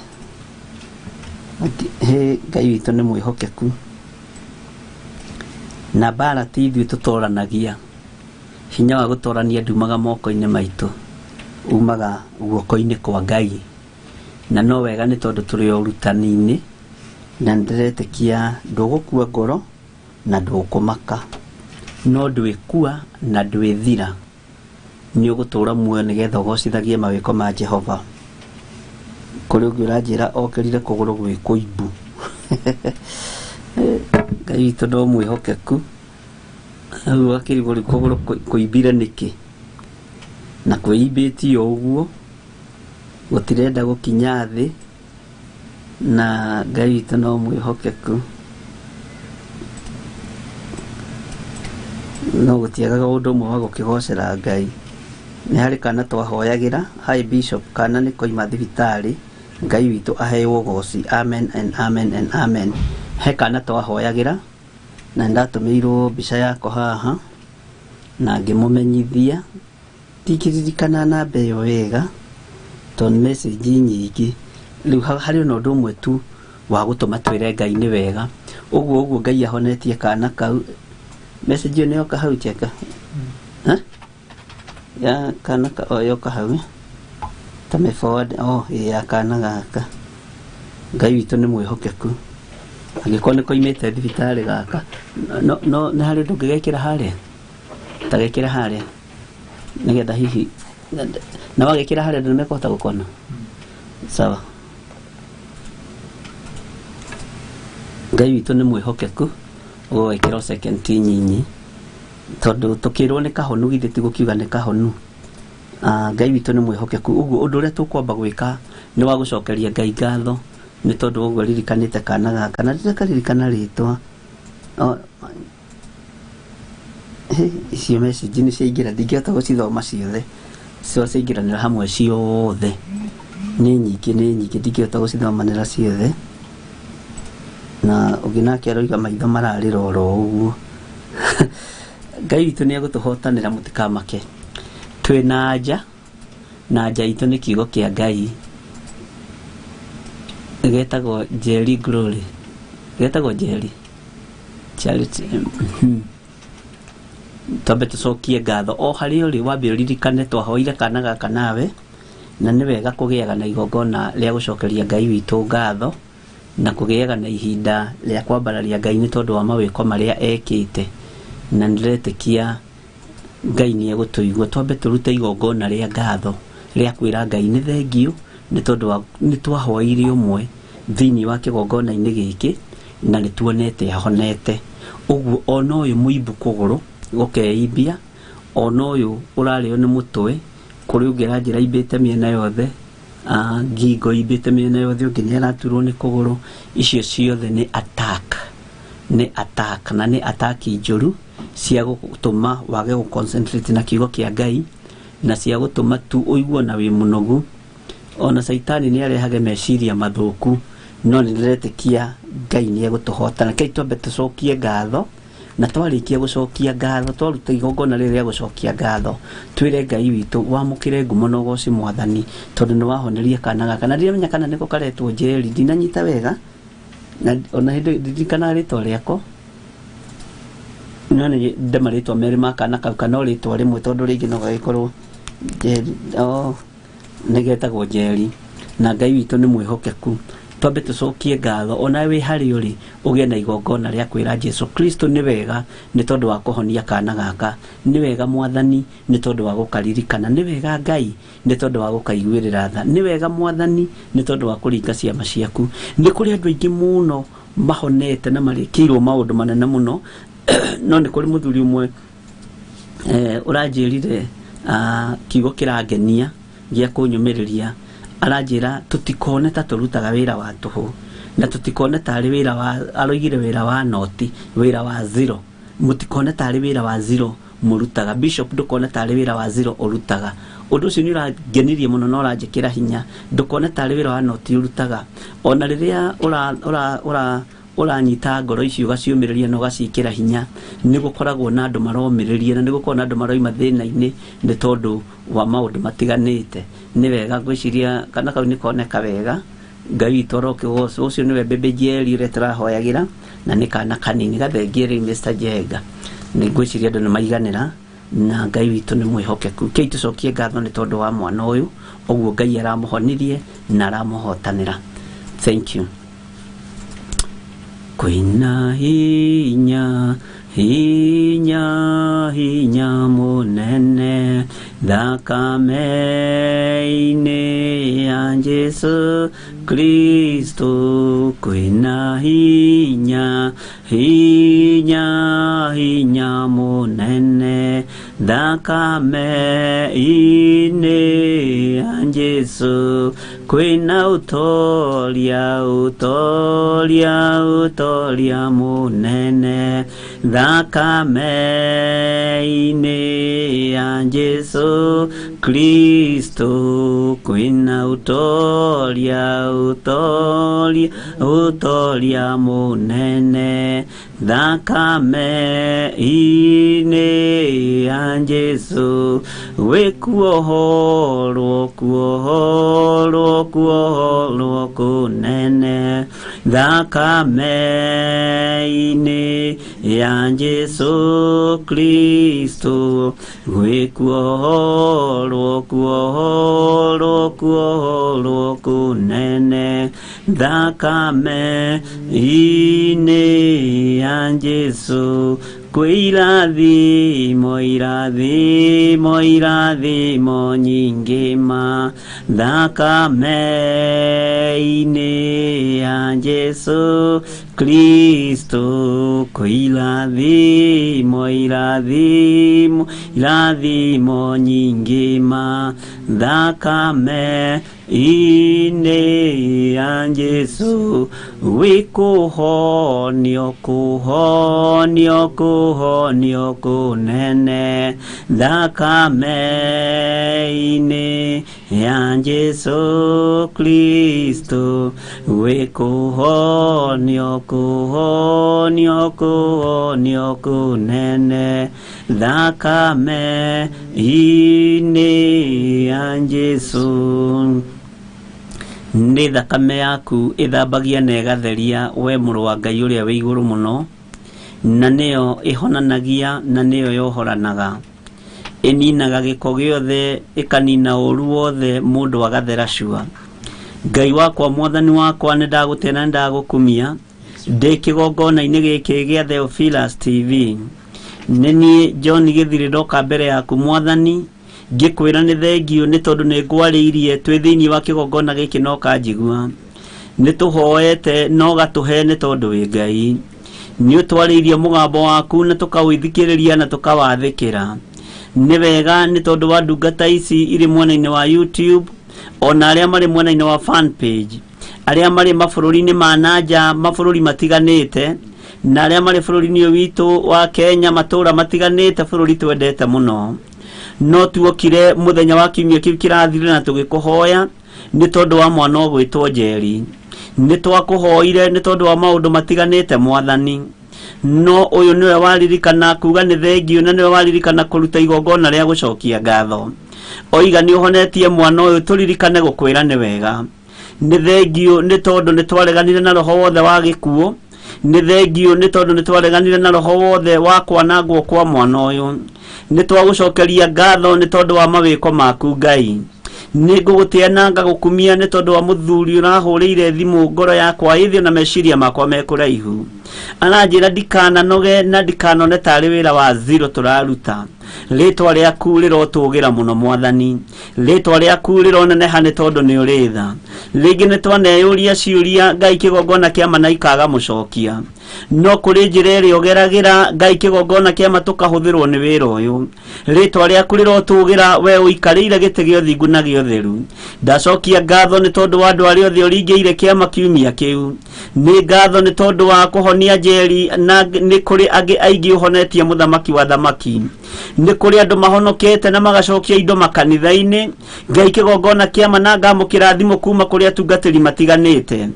Speaker 2: he, Ngai witũ nĩ mwĩhokeku. Na mbara ti ithuĩ tũtoranagia, hinya wa gũtorania ndumaga moko-inĩ maitũ, umaga guoko-inĩ kwa Ngai. Na no wega nĩ tondũ tũrĩ o ũrutani-inĩ, na nĩndĩretĩkia ndũgũkua ngoro na ndũkũmaka, no ndwĩkua na ndwĩthira, nĩ ũgũtũra muoyo nĩgetha ũgocithagie mawĩko ma Jehova. Kũrĩ ũngĩ ũranjĩra okĩrire kũgũrũ gwĩ kũimbu. Ngai witũ no mwĩhokeku, rĩu ũgakĩrigwo rĩu kũgũrũ kũimbire nĩkĩ, na kwĩimbĩtie o ũguo, gũtirenda gũkinya thĩ, na Ngai witũ no mwĩhokeku. No gũtiagaga ũndũ ũmwe wa gũkĩgocera Ngai. Nĩ harĩ kana twahoyagĩra, hi Bishop, kana nĩ koima thibitarĩ, Ngai witũ aheo ũgoci, amen and amen and amen. He kana twahoyagĩra, na nĩndatũmĩirwo mbica yako haha, na ngĩmũmenyithia, ndingĩririkana namba ĩyo wega, tondũ message nyingĩ. Rĩu harĩ ona ũndũ ũmwe tu wa gũtũma twĩre Ngai nĩ wega. Ũguo ũguo Ngai ahonetie kana kau. Message ĩyo nĩ yoka hau cheka? Ha? Ya kana ka, o yoka hau. Ta me forward, oh, ĩ ya kana gaka. Ngai witũ nĩ mwĩhokeku. Angĩkorwo nĩ koimĩte thibitarĩ gaka, no, no nĩ harĩ ũndũ ũngĩgekĩra harĩa? Ta gekĩra harĩa. Nĩgetha hihi na wagĩkĩra harĩa andũ nĩmekũhota gũkona. Sawa. Ngai witũ nĩ mwĩhokeku, ũgwĩkĩra second nyinyi, tondũ tũkĩrwo nĩ kahonu githĩ ti gũkiuga nĩ kahonu. Ngai witũ nĩ mwĩhokeku. Ũguo ũndũ ũrĩa tũkwamba gwĩka nĩ wa gũcokeria Ngai ngatho nĩ tondũ ũguo ririkanĩte kana gaka, na ndĩrakaririkana rĩtwa. Icio message nĩ ciaingĩra, ndingĩhota gũcithoma ciothe, cio ciaingĩranĩra hamwe ciothe, nĩ nyingĩ, nĩ nyingĩ, ndingĩhota gũcithomanĩra ciothe. Na ũngĩ nake aroiga maitho mararĩra oro ũguo. Ngai witũ nĩ egũtũhotanĩra, mũtikamake. Twĩna anja, na anja itũ nĩ kiugo kĩa Ngai. Getagwo Njeri Glory. Getagwo Njeri Charity. Twambe tũcokie ngatho o harĩa ũrĩ, wambe ũririkane twahoire kana gaka nawe, na nĩ wega kũgĩaga na igongona rĩa gũcokeria Ngai witũ ngatho, na kũgĩaga na ihinda rĩa kwambararia Ngai nĩ tondũ wa mawĩko marĩa ekĩte, na nĩndĩretĩkia Ngai nĩ egũtũigua. Twambe tũrute igongona rĩa ngatho rĩa kwĩra Ngai nĩ thengiũ nĩ tondũ wa nĩ twahoeire ũmwe thĩinĩ wa kĩgongona-inĩ gĩkĩ, na nĩ tuonete ahonete. Ũguo ona ũyũ mũimbu kũgũrũ gũkeimbia, ona ũyũ ũrarĩo nĩ mũtwe, kũrĩ ũngĩ aranjĩra imbĩte mĩena yothe, ngingo imbĩte mĩena yothe, ũngĩ nĩ araturwo nĩ kũgũrũ. Icio ciothe nĩ attack, nĩ attack, na nĩ attack njũru cia gũtũma wage gũ concentrate na kiugo kĩa Ngai, na cia gũtũma tu ũigue ona wĩ mũnogu. Ona Caitani nĩ arehage meciria mathũku, no nĩ ndĩretĩkia Ngai nĩ egũtũhotana. Rekei twambe tũcokie ngatho Na twarĩkia gũcokia ngatho, twaruta igongona rĩrĩ rĩa gũcokia ngatho, twĩre Ngai witũ wamũkĩre ngumo na ũgoci Mwathani, tondũ nĩ wahoneria kana gaka. Na ndiramenya kana nĩko karetwo Njeri, ndinanyita wega na ona hĩndĩ ndirikanaga rĩtwa rĩako, no nĩ ndĩ marĩtwa merĩ ma kana kau, kana o rĩtwa rĩmwe, tondũ rĩngĩ no gagĩkorwo Njeri. Oh, nĩ getagwo Njeri. Na Ngai witũ nĩ mwĩhokeku. Twambe tũcokie ngatho, ona wĩ harĩ ũrĩ ũgĩe na igongona rĩa kwĩra Jesu Kristo nĩ wega nĩ tondũ wa kũhonia kana gaka, nĩ wega Mwathani nĩ tondũ wa gũkaririkana, nĩ wega Ngai nĩ tondũ wa gũkaiguĩrĩra tha, nĩ wega Mwathani nĩ tondũ wa kũringa ciama ciaku. Nĩ kũrĩ andũ aingĩ mũno mahonete na marĩkĩirwo maũndũ manene mũno. No nĩ kũrĩ mũthuri ũmwe ũranjĩrire kiugo kĩrangenia gĩa kũnyũmĩrĩria. Aranjĩra tũtikone ta tũrutaga wĩra wa tũhũ, na tũtikone tarĩ wĩra wa, aroigire wĩra wa noti, wĩra wa zero. Mũtikone tarĩ wĩra wa zero mũrutaga. Bishop, ndũkone tarĩ wĩra wa zero ũrutaga. Ũndũ ũcio nĩ ũrangenirie mũno na ũranjĩkĩra hinya. Ndũkone tarĩ wĩra wa noti ũrutaga. Ona rĩrĩa ũra ũranyita ngoro ici ũgaciũmĩrĩria na ũgaciĩkĩra hinya, nĩ gũkoragwo na andũ maromĩrĩria na nĩ gũkoragwo na andũ maroima thĩna-inĩ nĩ tondũ wa maũndũ matiganĩte. Nĩ wega ngwĩciria kana kau nĩ koneka wega. Ngai witũ arokĩgocwo. Ũcio nĩwe Bebe Njeri ũrĩa tũrahoyagĩra, na nĩ kana kanini gathengie rĩu Mr. Njenga. Nĩ ngwĩciria andũ nĩ maiganĩra, na Ngai witũ nĩ mwĩhokeku. Kĩi tũcokie ngatho nĩ tondũ wa mwana ũyũ, ũguo Ngai aramũhonirie na aramũhotanĩra. Thank you. Kwĩna hinya, hinya, hinya mũnene thakame-inĩ ya Jesu Kristo. Kwĩna hinya, hinya, hinya mũnene thakame-inĩ ya Jesu. Kwĩna ũtoria, ũtoria, ũtoria mũnene thakame-inĩ ya Jesu Kristo. Kwĩna ũtoria, ũtoria, ũtoria mũnene thakame-inĩ ya Jesu. Wĩkuohorwo, kuohorwo, kuohorwo kũnene thakame-inĩ ya Jesu Kristo. Gwĩkuohorwo, kuohorwo, kuohorwo kũnene thakame-inĩ ya Jesu. Kwĩ irathimo, irathimo, irathimo nyingĩ ma thakame-inĩ ya Jesu Kristo. Kwĩ irathimo, irathimo, irathimo nyingĩ ma thakame-inĩ ya Jesu. Wĩkũhonio, kũhonio, kũhonio kũnene thakame-inĩ ya Jesu Kristo. Wĩkũhonio, kũhonio, kũhonio kũnene thakame-inĩ ya Jesu. Nĩ thakame yaku ĩthambagia na ĩgatheria, we mũrũ wa Ngai ũrĩa wĩ igũrũ mũno, na nĩyo ĩhonanagia na nĩyo yohoranaga. Ĩninaga gĩko gĩothe, ĩkanina ũru wothe, mũndũ agathera cua. Ngai wakwa, Mwathani wakwa, nĩ ndagũtĩa na nĩ ndagũkumia ndĩ kĩgongona-inĩ gĩkĩ gĩa Theophilus TV. Nĩ niĩ John Gĩthirĩ ndoka mbere yaku Mwathani, ngĩkwĩra nĩ thengiũ nĩ tondũ nĩ ngwarĩirie twĩ thĩinĩ wa kĩgongona gĩkĩ na ũkanjigua. Nĩ tũhoete na ũgatũhe nĩ tondũ wĩ Ngai. Nĩ ũtwarĩirie mũgambo waku na tũkawĩthikĩrĩria na tũkawathĩkĩra. Nĩ wega nĩ tondũ wa ndungata ici irĩ mwena-inĩ wa YouTube, ona arĩa marĩ mwena-inĩ wa fan page, arĩa marĩ mabũrũri-inĩ ma nanja, mabũrũri matiganĩte, na arĩa marĩ bũrũri-inĩ ũyũ witũ wa Kenya, matũũra matiganĩte, bũrũri twendete mũno. No tuokire mũthenya wa kiumia kĩu kĩrathirire na tũgĩkũhoya nĩ tondũ wa mwana ũgwĩtwo Njeri. Nĩ twakũhoire nĩ tondũ wa maũndũ matiganĩte Mwathani. No ũyũ nĩwe waririkana kuga nĩ thengiũ, na nĩwe waririkana kũruta igongona rĩa gũcokia ngatho. Oiga nĩ ũhonetie mwana ũyũ, tũririkane gũkwĩra nĩ wega. Nĩ thengiũ nĩ tondũ nĩ twareganire na roho wothe wa gĩkuũ. Nĩ thengiũ nĩ tondũ nĩ twareganire na roho wothe wa kwanangwo kwa mwana ũyũ. Nĩ twagũcokeria ngatho nĩ tondũ wa mawĩko maku Ngai. Nĩ ngũgũtĩa na ngagũkumia nĩ tondũ wa mũthuri ũrahũrĩire thimũ ngoro yakwa ĩthĩ na meciria makwa me kũraihu. Aranjĩra ndikananoge na ndikanone tarĩ wĩra wa zero tũraruta. Rĩtwa rĩaku rĩrotũgĩra mũno Mwathani. Rĩtwa rĩaku rĩroneneha nĩ tondũ nĩ ũrĩ tha. Rĩngĩ nĩ twaneyũria ciũria Ngai kĩgongona kĩama na ikaga mũcokia. No kũrĩ njĩra ĩrĩa ũgeragĩra Ngai kĩgongona kĩama tũkahũthĩrwo nĩ wĩra ũyũ. Rĩtwa rĩaku rĩrotũgĩra we ũikarĩire gĩtĩ gĩa ũthingu na gĩa ũtheru. Ndacokia ngatho nĩ tondũ wa andũ arĩa othe ũringĩire kĩama kiumia kĩu. Nĩ ngatho nĩ tondũ wa kũhonia Njeri, na nĩ kũrĩ angĩ aingĩ ũhonetie mũthamaki wa thamaki. Nĩ kũrĩ andũ mahonokete na magacokia indo makanitha-inĩ. Ngai kĩgongona kĩama na ngamũkĩra thimũ kuma kũrĩ atungatĩri matiganĩte.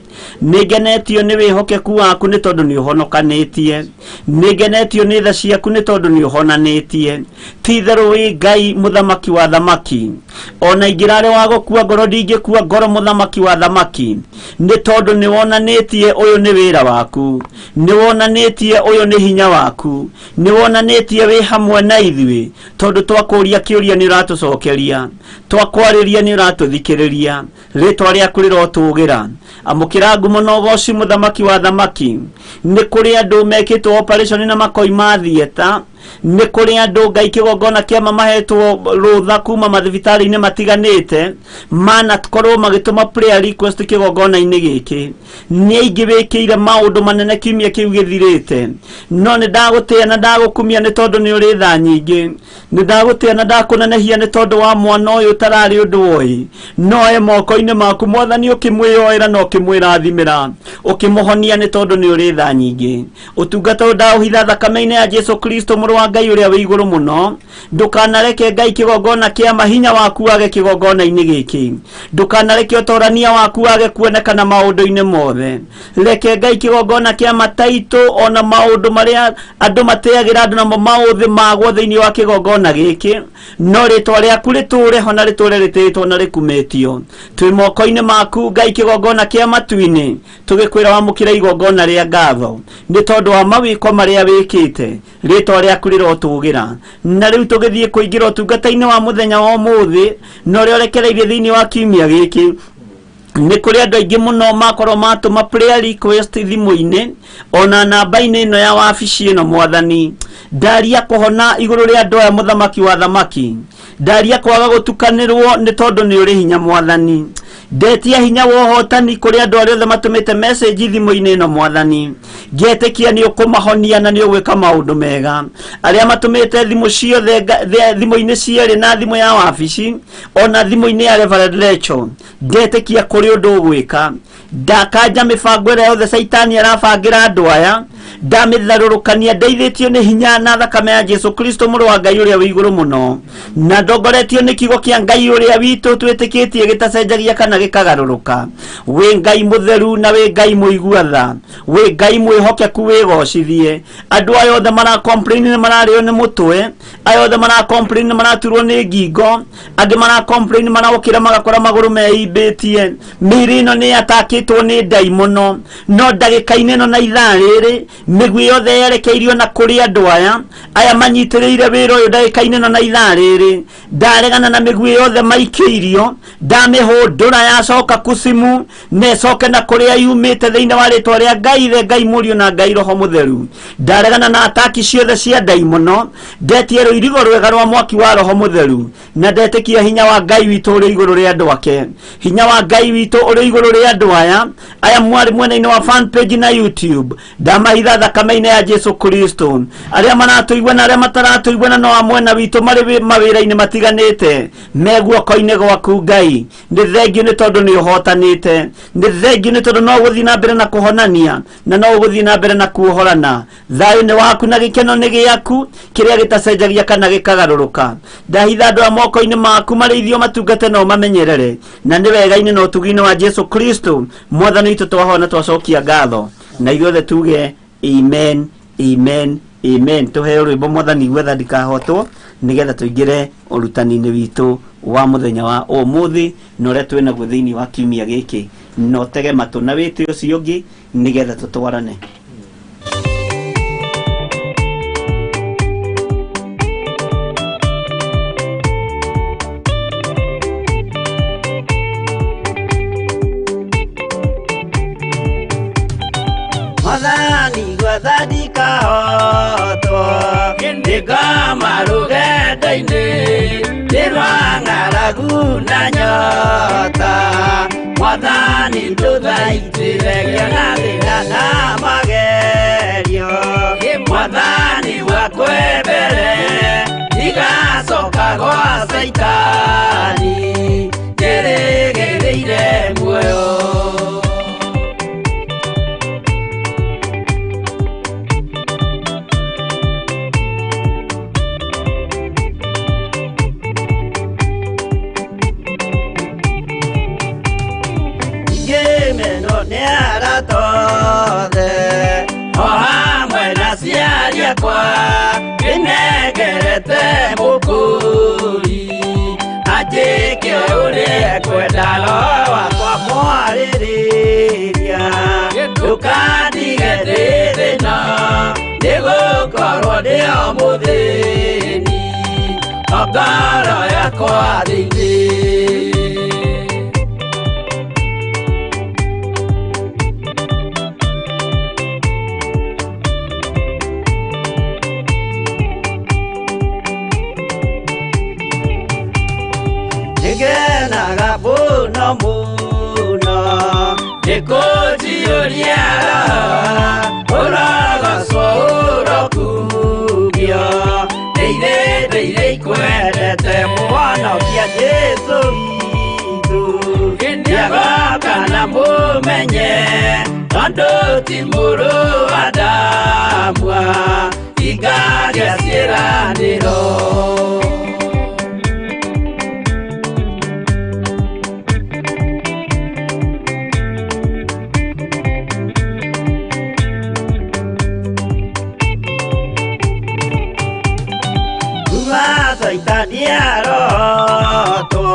Speaker 2: Nĩ ngenetio nĩ wĩhokeku waku nĩ tondũ nĩ ũhonokanĩtie. Nĩ ngenetio nĩ tha ciaku nĩ tondũ nĩ ũhonanĩtie. Ti itherũ wĩ Ngai mũthamaki wa thamaki. Ona ingĩrarĩ wa gũkua ngoro ndingĩkua ngoro mũthamaki wa thamaki. Nĩ tondũ nĩ wonanĩtie ũyũ nĩ wĩra waku. Nĩ wonanĩtie ũyũ nĩ hinya waku. Nĩ wonanĩtie wĩ hamwe na ithuĩ. Tondũ twakũria kĩũria nĩ ũratũcokeria. Twakwarĩria nĩ ũratũthikĩrĩria. Rĩtwa rĩaku rĩrotũgĩra. Amũkĩra ngumo na ũgoci mũthamaki wa thamaki. Nĩ kũrĩ andũ mekĩtwo operation na makoima theatre. Nĩ kũrĩ andũ Ngai kĩgongona kĩama mahetwo rũtha kuma mathibitarĩ-inĩ matiganĩte, manakorwo magĩtũma prayer request kĩgongona-inĩ gĩkĩ. Nĩ aingĩ wĩkĩire maũndũ manene kiumia kĩu gĩthirĩte. No nĩ ndagũtĩa na ndagũkumia nĩ tondũ nĩ ũrĩ tha nyingĩ. Nĩ ndagũtĩa na ndakũnenehia nĩ tondũ wa mwana ũyũ ũtararĩ ũndũ woĩ. No e moko-inĩ maku Mwathani, ũkĩmwĩyoera na ũkĩmwĩrathimĩra, ũkĩmũhonia nĩ tondũ nĩ ũrĩ tha nyingĩ. Ũtungata ũyũ ndaũhitha thakame-inĩ ya Jesu Kristo mũrũ wa Ngai ũrĩa wĩ igũrũ mũno. Ndũkanareke Ngai kĩgongona kĩama hinya waku wage kĩgongona-inĩ gĩkĩ. Ndũkanareke ũtorania waku wage kuonekana maũndũ-inĩ mothe. Reke Ngai kĩgongona kĩama taitũ ona maũndũ marĩa andũ mateagĩra andũ namo maũthĩ magwo thĩinĩ wa kĩgongona gĩkĩ. No rĩtwa rĩaku rĩtũre ho na rĩtũre rĩtĩĩtwo na rĩkumĩtio. Twĩ moko-inĩ maku Ngai kĩgongona kĩa matu-inĩ, tũgĩkwĩra wamũkĩre igongona rĩa ngatho nĩ tondũ wa mawĩko marĩa wĩkĩte. Rĩtwa rĩaku rĩrotũgĩra. Na rĩu tũgĩthiĩ kũingĩra ũtungata-inĩ wa mũthenya wa ũmũthĩ na ũrĩa ũrekereirie thĩinĩ wa kiumia gĩkĩ. Nĩ kũrĩ andũ aingĩ mũno makorwo matũma prayer request thimũ-inĩ ona namba-inĩ ĩno ya wabici ĩno. Mwathani, ndaria kũhona igũrũ rĩa andũ aya mũthamaki wa thamaki. Ndaria kwaga gũtukanĩrwo nĩ tondũ nĩ ũrĩ hinya Mwathani. Ndetia hinya wa ũhotani kũrĩ andũ arĩa othe matũmĩte message thimũ-inĩ ĩno Mwathani. Ngetĩkia nĩ ũkũmahonia na nĩ ũgwĩka maũndũ mega. Arĩa matũmĩte thimũ ciothe thimũ-inĩ cierĩ na thimũ ya wabici ona thimũ-inĩ ya Reverend Rachel, ndetĩkia kũrĩ ũndũ ũgwĩka. Ndakanja mĩbango ĩrĩa yothe Caitani arabangĩra andũ aya, ndamĩtharũrũkania ndeithĩtio nĩ hinya na thakame ya Jesu Kristo mũrũ wa Ngai ũrĩa wĩ igũrũ mũno, na ndongoretio nĩ kiugo kĩa Ngai ũrĩa witũ twĩtĩkĩtie gĩtacenjagia kana gĩkagarũrũka. Wĩ Ngai mũtheru na wĩ Ngai mũigua tha, wĩ Ngai mwĩhokeku, wĩgocithie. Andũ aya othe mara complain nĩ mararĩo nĩ mũtwe, aya othe mara complain nĩ maraturwo nĩ ngingo, angĩ mara complain marokĩra magakora magũrũ meimbĩtie. Mĩĩrĩ ĩno nĩ yatakĩtwo nĩ ndaimono, no ndagĩka-inĩ ĩno na ithaa rĩrĩ mĩguĩ yothe yerekeirio na kũrĩ andũ aya aya manyitĩrĩire wĩra ũyũ. Ndagĩka-inĩ ĩno na ithaa rĩrĩ ndaregana na mĩguĩ yothe maikĩirio, ndamĩhũndũra yacoka kucimu na ĩcoke na kũrĩa yumĩte thĩinĩ wa rĩtwa rĩa Ngai Ithe, Ngai Mũriũ na Ngai Roho Mũtheru. Ndaregana na ataki ciothe cia ndaimono, ndetie rũirigo rwega rwa mwaki wa Roho Mũtheru, na ndetĩkia hinya wa Ngai witũ ũrĩ igũrũ rĩa andũ ake. Hinya wa Ngai witũ ũrĩ igũrũ rĩa andũ aya aya mwarĩ mwena-inĩ wa fan page na YouTube. Ndamahitha thakame-inĩ ya Jesu Kristo. Arĩa maratũigua na arĩa mataratũigua na no a mwena witũ marĩ mawĩra-inĩ matiganĩte, me guoko-inĩ gwaku Ngai. Nĩ thengiũ nĩ tondũ nĩ ũhotanĩte, nĩ thengiũ nĩ tondũ no ũgũthiĩ na mbere na kũhonania na no ũgũthiĩ na mbere na kuohorana. Thayũ nĩ waku na gĩkeno nĩ gĩaku kĩrĩa gĩtacenjagia kana gĩkagarũrũka. Ndahitha andũ a moko-inĩ maku marĩithio matungate na ũmamenyerere, na nĩ wega-inĩ na ũtugi-inĩ wa Jesu Kristo Mwathani witũ twahona twacokia ngatho, na ithuothe tuge amen, Amen, amen. Tũheo rwĩmbo Mwathani gwetha ndikahotwo, nĩgetha tũingĩre ũrutani-inĩ witũ wa mũthenya wa ũmũthĩ na ũrĩa twĩ naguo thĩinĩ wa kiumia gĩkĩ. Na ũtege matũ na wĩtĩ ũcio ũngĩ nĩgetha tũtwarane.
Speaker 1: Mwathani gwetha ndikahotwo, ndĩngoma rũgendo-inĩ, nĩ rwa ng'aragu na nyota. Mwathani ndũthaitĩre ngĩona thĩna na magerio. Mwathani wakwa mbere, ndigacoka gwa Caitani, njĩrĩgĩrĩire muoyo. Ngĩmenwo nĩ arata othe, o hamwe na aciari akwa, ndĩnengerete mũkũri, anjĩke ũrĩa ekwenda, roho wakwa mwarĩrĩria. Ndũkandige ndĩ thĩna, nĩgũkorwo ndĩ o mũthĩni, o ngoro yakwa thĩinĩ. Nĩngenaga mũno mũno, nĩkũnjiyũria roho, ũrogocwo ũrokumio. Ndĩire ndĩire ikwendete, Mũhonokia Jesũ witũ. Nĩagoka na mũmenye, tondũ ti mũrũ wa Adamu, hingagia ciĩranĩro. Kuma Caitani arotwo,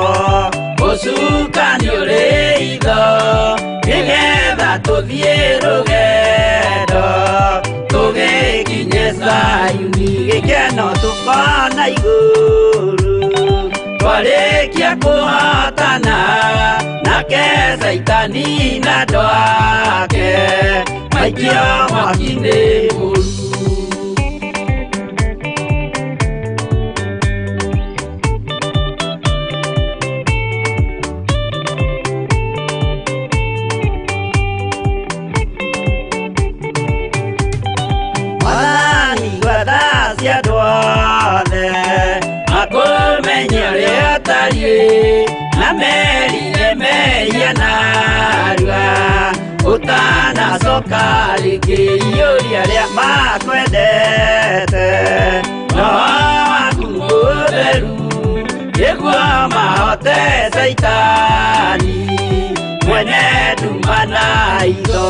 Speaker 1: ũcukani ũrĩ itho, nĩgetha tũthiĩ rũgendo, tũgĩkinye Zayuni, gĩkeno tũkona igũrũ. Twarĩkia kũhotana, nake Caitani na andũ ake, maikio mwaki-inĩ mũru. Mwathani gwetha cia andũ othe, makũmenye ũrĩa ũtariĩ, na merire mehia narua, ũtanacoka rĩngĩ. Iyũria arĩa makwendete, roho waku mũtheru, nĩguo mahote Caitani, mwene nduma na itho.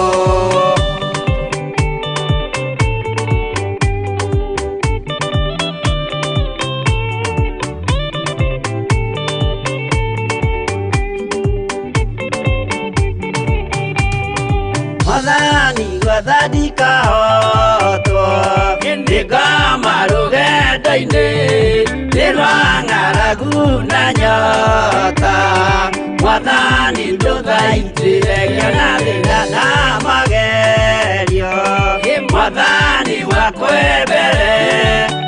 Speaker 1: Mwathani gwetha ndikahotwo, ndĩngoma rũgendo-inĩ, nĩ rwa ng'aragu na nyota. Mwathani ndũthaitĩre ngĩona thĩna na magerio. Mwathani wakwa mbere,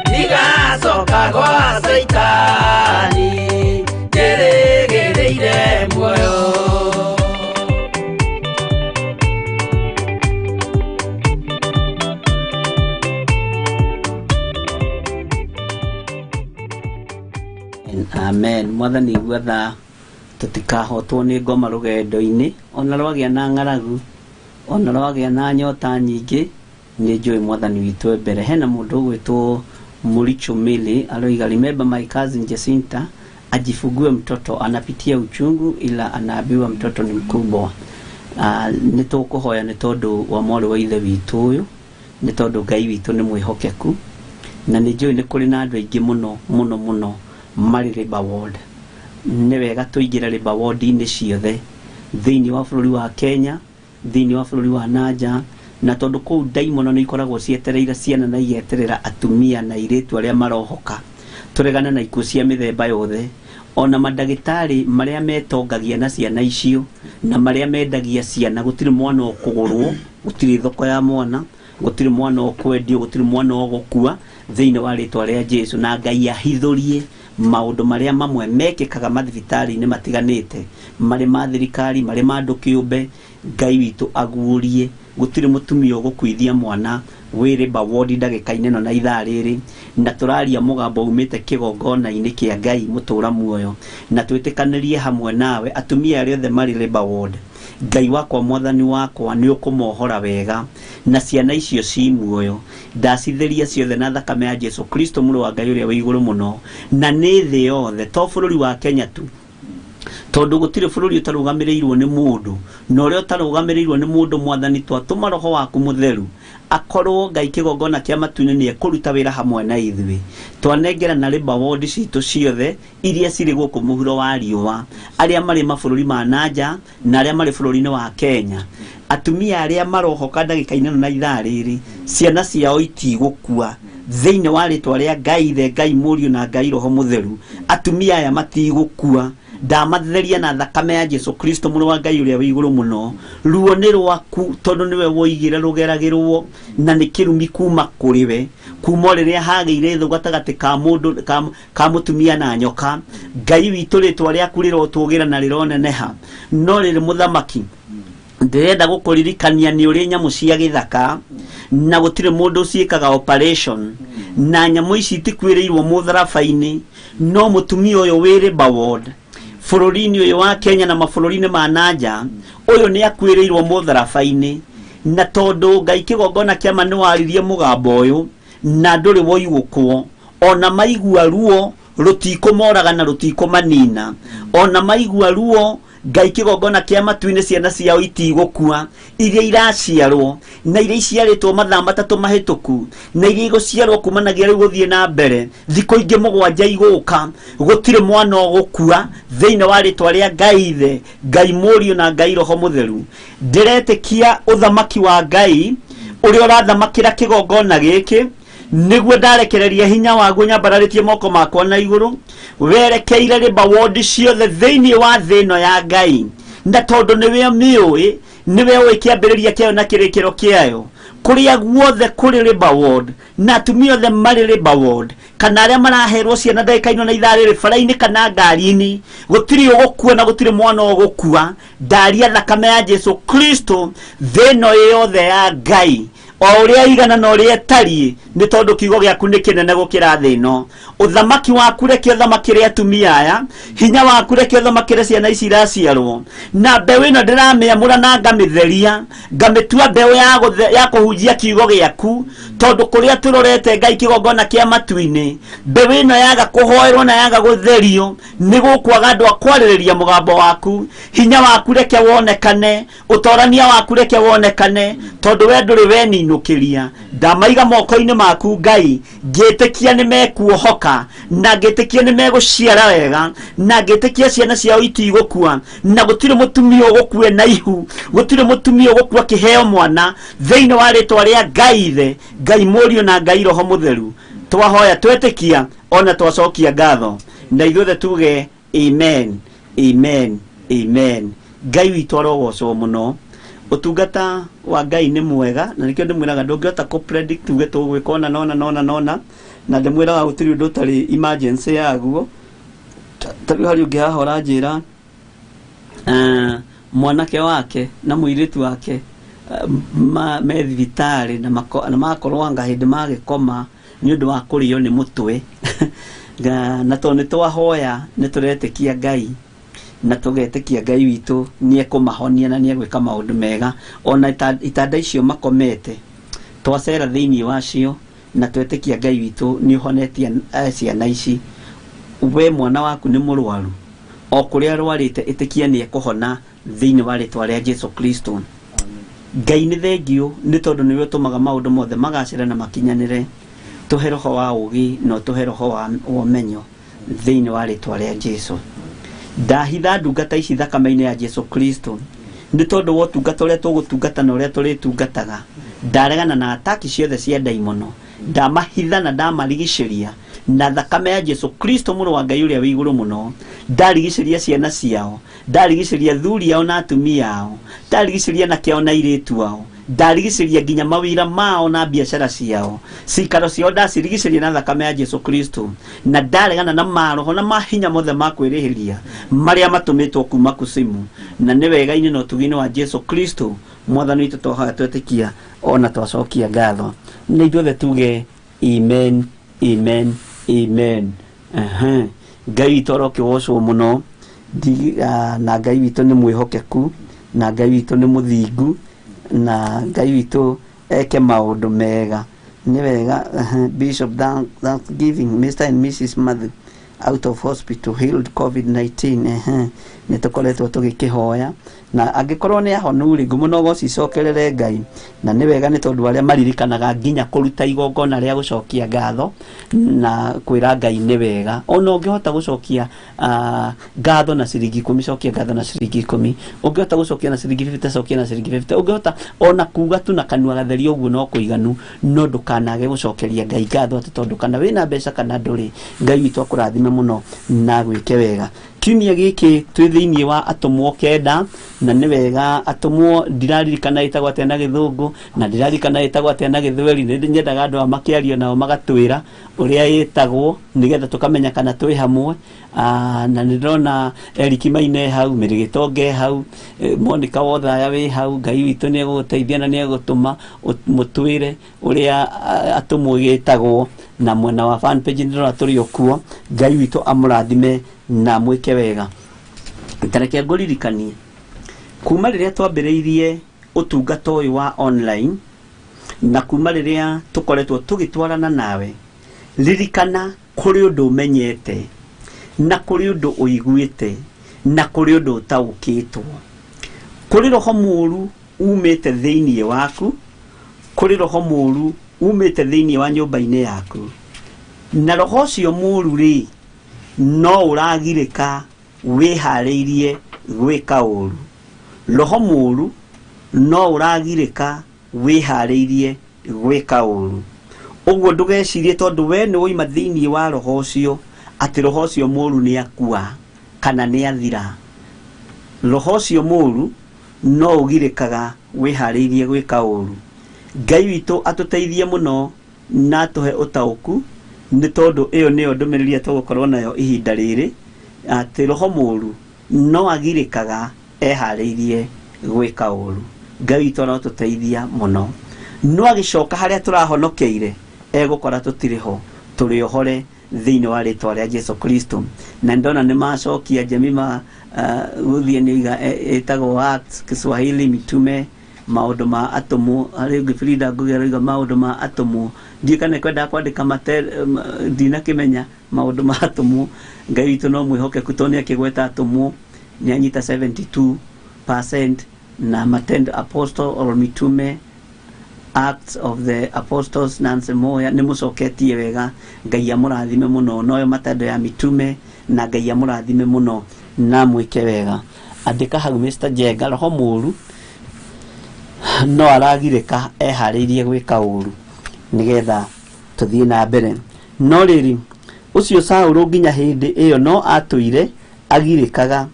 Speaker 1: ndigacoka gwa Caitani, njĩrĩgĩrĩire muoyo.
Speaker 2: Amen. Mwathani gwetha tũtikahotwo nĩ ngoma rũgendo-inĩ, ona rwagĩa na ng'aragu, ona rwagĩa na nyota nyingĩ, nĩ njũĩ Mwathani witũ e mbere. Hena mũndũ ũgwĩtwo Muricho Mili aroiga, remember my cousin Jacinta ajifungue mtoto, anapitia uchungu ila anaambiwa mtoto ni mkubwa. Nĩ tũkũhoya nĩ tondũ wa mwarĩ wa ithe witũ ũyũ, Nĩ tondũ Ngai witũ nĩ mwĩhokeku, na nĩ njũĩ nĩ kũrĩ na andũ aingĩ mũno mũno mũno marĩ labour ward. Nĩ wega tũingĩre labour ward-inĩ ciothe thĩinĩ wa bũrũri wa Kenya, thĩinĩ wa bũrũri wa nanja, na tondũ kũu ndaimono nĩ ikoragwo cietereire ciana na igeterera atumia na airĩtu arĩa marohoka. Tũregane na ikuũ cia mĩthemba yothe, ona mandagĩtarĩ marĩa metongagia na ciana icio na marĩa mendagia ciana, gũtirĩ mwana ũkũgũrwo, gũtirĩ thoko ya mwana, gũtirĩ mwana ũkwendio, gũtirĩ mwana ũgũkua thĩinĩ wa rĩtwa rĩa Jesu. Na Ngai ahithũrie maũndũ marĩa mamwe mekĩkaga mathibitarĩ-inĩ matiganĩte, marĩ ma thirikari, marĩ ma andũ kĩũmbe. Ngai witũ aguũrie gũtirĩ mũtumia ũgũkuithia mwana wĩ labour ward ndagĩka-inĩ ĩno na ithaa rĩrĩ, na tũraria mũgambo umĩte kĩgongona-inĩ kĩa Ngai mũtũra muoyo, na twĩtĩkanĩrie hamwe nawe atumia arĩa othe marĩ labour ward. Ngai wakwa, mwathani wakwa, nĩ ũkũmohora wega na ciana icio ci muoyo. Ndacitheria ciothe na thakame ya Jesu Kristo mũrũ wa Ngai ũrĩa wĩ igũrũ mũno, na nĩ thĩ yothe, to bũrũri wa Kenya tu, tondũ gũtirĩ bũrũri ũtarũgamĩrĩirwo nĩ mũndũ, na ũrĩa ũtarũgamĩrĩirwo nĩ mũndũ, mwathani twatũma roho waku mũtheru akorwo Ngai kĩgongona kĩa matu-inĩ nĩ ekũruta wĩra hamwe na ithuĩ. Twanengera na labour ward citũ ciothe iria cirĩ gũkũ mũhuro wa riũa, arĩa marĩ mabũrũri ma nanja na arĩa marĩ bũrũri-inĩ wa Kenya, atumia arĩa marohoka ndagĩka-inĩ ĩno na ithaa rĩrĩ, ciana ciao itigũkua thĩinĩ wa rĩtwa rĩa Ngai Ithe, Ngai Mũriũ na Ngai Roho Mũtheru. Atumia aya matigũkua, ndamatheria na thakame ya Jesu Kristo mũrũ wa Ngai ũrĩa wĩ igũrũ mũno. Ruo nĩ rwaku, tondũ nĩwe woigire rũgeragĩrwo na nĩ kĩrumi kuma kũrĩ we, kuma o rĩrĩa hagĩire thũ gatagatĩ ka mũndũ ka mũtumia na nyoka. Ngai witũ, rĩtwa rĩaku rĩrotũgĩra na rĩroneneha. No rĩrĩ, mũthamaki, ndĩrenda gũkũririkania nĩ ũrĩ nyamũ cia gĩthaka na gũtirĩ mũndũ ũciĩkaga operation, na nyamũ ici itikuĩrĩirwo mũtharaba-inĩ. No mũtumia ũyũ wĩ labour ward bũrũri-inĩ ũyũ wa Kenya na mabũrũri-inĩ ma nanja, ũyũ nĩ akuĩrĩirwo mũtharaba-inĩ, na tondũ Ngai kĩgongona kĩama nĩ waririe mũgambo ũyũ na ndũrĩ woigũkwo, ona maigua ruo rũtikũmoraga na rũtikũmanina, ona maigua ruo Ngai kĩgongona kĩa matu-inĩ ciana ciao itigũkua, iria iraciarwo na iria iciarĩtwo mathaa 3 mahĩtũku na iria igũciarwo kumanagia rĩu gũthiĩ na mbere thikũ ingĩ 7 igũka, gũtirĩ mwana ũgũkua thĩinĩ wa rĩtwa rĩa Ngai Ithe, Ngai Mũriũ na Ngai Roho Mũtheru. Ndĩretĩkia ũthamaki wa Ngai ũrĩa ũrathamakĩra kĩgongona gĩkĩ, nĩguo ndarekereria hinya waguo nyambararĩtie moko makwa na igũrũ werekeire labour ward ciothe thĩinĩ wa thĩ ĩno ya Ngai. Na tondũ nĩwe mĩũĩ, nĩwe ũĩ kĩambĩrĩria kĩayo na kĩrĩkĩro kĩayo, kũrĩa guothe kũrĩ labour ward na atumia othe marĩ labour ward kana arĩa maraherwo ciana ndagĩka ĩno na ithaa rĩrĩ bara-inĩ kana ngari-inĩ, gũtirĩ ũgũkua na gũtirĩ mwana ũgũkua. Ndaria thakame ya Jesu Kristo thĩ ĩno yothe ya Ngai o ũrĩa igana na ũrĩa ĩtariĩ, nĩ tondũ kiugo gĩaku nĩ kĩnene gũkĩra thĩ ĩno. Ũthamaki waku reke ũthamakĩre atumia aya, hinya waku reke ũthamakĩre ciana ici iraciarwo, na mbeũ ĩno ndĩramĩamũra na ngamĩtheria, ngamĩtua mbeũ ya kũhunjia kiugo gĩaku, tondũ kũrĩa tũrorete Ngai kĩgongona kĩa matu-inĩ, mbeũ ĩno yaga kũhoerwo na yaga gũtherio, nĩ gũkwaga andũ a kwarĩrĩria mũgambo waku. Hinya waku reke wonekane, ũtorania waku reke wonekane, tondũ we ndũrĩ weninũkĩria. Ndamaiga moko-inĩ maku Ngai, ngĩtĩkia nĩ mekuohoka, na ngĩtĩkia nĩ megũciara wega, na ngĩtĩkia ciana ciao itigũkua, na gũtirĩ mũtumia ũgũkua na ihu, gũtirĩ mũtumia ũgũkua kĩheo mwana, thĩinĩ wa rĩtwa rĩa Ngai Ithe, Ngai Mũriũ na Ngai Roho Mũtheru. Twahoya twetĩkia ona twacokia ngatho, na ithuothe tuge amen, amen, amen. Ngai witũ arogocwo mũno. Ũtungata wa Ngai nĩ mwega, na nĩkĩo ndĩmwĩraga ndũngĩhota kũ predict uge tũgwĩka ũna na ũna na ũna na ũna, na ndĩmwĩraga gũtirĩ ũndũ ũtarĩ emergency yaguo. Ta rĩu harĩ ũngĩ haha ũranjĩra, mwanake wake na mũirĩtu wake, me thibitarĩ na makorwo anga hĩndĩ magĩkoma nĩ ũndũ wa kũrĩo nĩ mũtwe. Na tondũ nĩ twahoya, nĩ tũretĩkia Ngai na tũgetĩkia Ngai witũ nĩ ekũmahonia na nĩ egwĩka maũndũ mega. Ona itanda icio makomete, twacera thĩinĩ wacio na twetĩkia Ngai witũ nĩ ũhonetie ciana ici. We mwana waku nĩ mũrwaru, o kũrĩa arwarĩte, ĩtĩkia nĩ ekũhona thĩinĩ wa rĩtwa rĩa Jesu Kristo. Ngai nĩ thengiũ nĩ tondũ nĩwe ũtũmaga maũndũ mothe magacĩre na makinyanĩre. Tũhe roho wa ũgĩ na ũtũhe roho wa ũmenyo thĩinĩ wa rĩtwa rĩa Jesu. Ndahitha ndungata ici thakame-inĩ ya Jesu Kristo nĩ tondũ wa ũtungata ũrĩa tũgũtungata na ũrĩa tũrĩtungataga. Ndaregana na ataki ciothe cia ndaimono, ndamahitha na ndamarigicĩria na thakame ya Jesu Kristo mũrũ wa Ngai ũrĩa wĩ igũrũ mũno. Ndarigicĩria ciana ciao, ndarigicĩria thuri ao na atumia ao, ndarigicĩria anake ao na airĩtu ao, ndarigicĩria nginya mawĩra mao na biacara ciao, cikaro ciao ndacirigicĩria na thakame ya Jesu Kristo, na ndaregana na maroho na mahinya mothe ma kwĩrĩhĩria marĩa matũmĩtwo kuma kusimu. Na nĩ wega-inĩ na ũtugi-inĩ wa Jesu Kristo mwathani witũ twahoya twetĩkia ona twacokia ngatho. Nĩ ithuothe tuge amen, amen, amen. Ngai witũ arokĩgocwo mũno. Na Ngai witũ nĩ mwĩhokeku, na Ngai witũ nĩ mũthingu, na Ngai witũ eke maũndũ mega. Nĩ wega. Bishop Thanksgiving, Mr and Mrs Matthew out of hospital, healed COVID-19. Nĩ tũkoretwo tũgĩkĩhoya, na angĩkorwo nĩ ahonu rĩ, ngumo no gũcicokerere Ngai. Na nĩ wega nĩ tondũ arĩa maririkanaga nginya kũruta igongona rĩa gũcokia ngatho na kwĩra Ngai nĩ wega. Ona ũngĩhota gũcokia ngatho na ciringi 10, cokia ngatho na ciringi 10. Ũngĩhota gũcokia na ciringi 50, cokia na ciringi 50. Ũngĩhota ona kuga tu na kanua gatheri ũguo no kũiganu, no ndũkanage gũcokeria Ngai ngatho atĩ tondũ kana wĩna mbeca kana ndũrĩ. Ngai witũ akũrathime mũno na gwĩke wega. Kiumia gĩkĩ twĩ thĩinĩ wa atũmwo 9, na nĩ wega atũmwo ndiraririkana ĩtagwo atĩa na gĩthũngũ na ndiraririkana ĩtagwo atĩa na gĩthweri. Nĩ nyendaga andũ aya makĩario nao magatwĩra ũrĩa ĩtagwo nĩgetha tũkamenya kana twĩ hamwe. Na nĩ ndĩrona Eric Maine hau, Mary Gĩtonge hau, Monica Wothaya wĩ hau. Ngai witũ nĩ egũgũteithia na nĩ egũtũma mũtwĩre ũrĩa atũmwo gĩtagwo. Na mwena wa fan page ndĩrona tũrĩ o kuo. Ngai witũ amũrathime na mwĩke wega. Tareke ngũririkanie kuma rĩrĩa twambĩrĩirie ũtungata ũyũ wa online na kuma rĩrĩa tũkoretwo tũgĩtwarana nawe, ririkana kũrĩ ũndũ ũmenyete na kũrĩ ũndũ ũiguĩte na kũrĩ ũndũ ũtaũkĩtwo. Kũrĩ roho mũũru umĩte thĩinĩ waku, kũrĩ roho mũũru umĩte thĩinĩ wa nyũmba-inĩ yaku, na roho ũcio mũũru rĩ no ũragirĩka wĩharĩirie gwĩka ũũru. Roho mũũru no ũragirĩka wĩharĩirie gwĩka ũũru. Ũguo ndũgecirie tondũ we nĩ woima thĩinĩ wa roho ũcio atĩ roho ũcio mũũru nĩ akua kana nĩ athira. Roho ũcio mũũru no ũgirĩkaga wĩharĩirie gwĩka ũũru. Ngai witũ atũteithie mũno na atũhe ũtaũku, nĩ tondũ ĩyo nĩyo ndũmĩrĩri ĩrĩa tũgũkorwo nayo ihinda rĩrĩ, atĩ roho mũũru no agirĩkaga eharĩirie gwĩka ũũru. Ngai witũ arotũteithia mũno. No agĩcoka harĩa tũrahonokeire egũkora tũtirĩ ho, tũrĩ ohore thĩinĩ wa rĩtwa rĩa Jesu Kristo. Na ndona nĩ macokia Jemima gũthiĩ nĩ oiga ĩtagwo Acts Kiswahili mitume maũndũ ma atũmwo. Harĩ ũngĩ Frida Ngugi aroiga maũndũ ma atũmwo. Ndiũĩ kana nĩkwendaga kwandĩka ndinakĩmenya maũndũ ma atũmwo. Ngai witũ no mwĩhokeku tondũ nĩakĩgweta atũmwo nĩanyita 72% na matendo apostle or mitume Acts of the Apostles. Nancy Moya nĩ mũcoketie wega. Ngai amũrathime mũno. Noyo matendo ya mitume, na Ngai amũrathime mũno na mwĩke wega. Andĩka hau Mr Jenga, roho mũũru no aragirĩka eharĩirie gwĩka ũũru nĩgetha tũthiĩ na mbere. No rĩrĩ, ũcio Saũlũ nginya hĩndĩ ĩyo no atũire agirĩkaga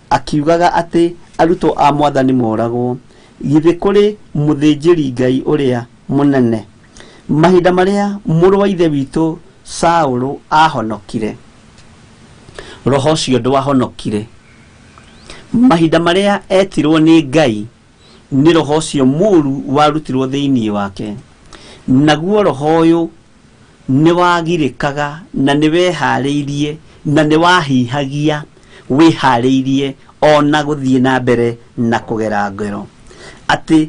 Speaker 2: akiugaga atĩ arutwo a mwathani moragwo. Githĩ kũrĩ mũthĩnjĩri Ngai ũrĩa mũnene mahinda marĩa mũrũ wa ithe witũ Saũlũ ahonokire, roho ũcio ndwahonokire. Mahinda marĩa etirwo nĩ Ngai nĩ roho ũcio mũũru warutirwo thĩinĩ wake, naguo roho ũyũ nĩ wagirĩkaga na nĩ weharĩirie na nĩ wahihagia wĩharĩirie ona gũthiĩ na mbere na kũgera ngero. Atĩ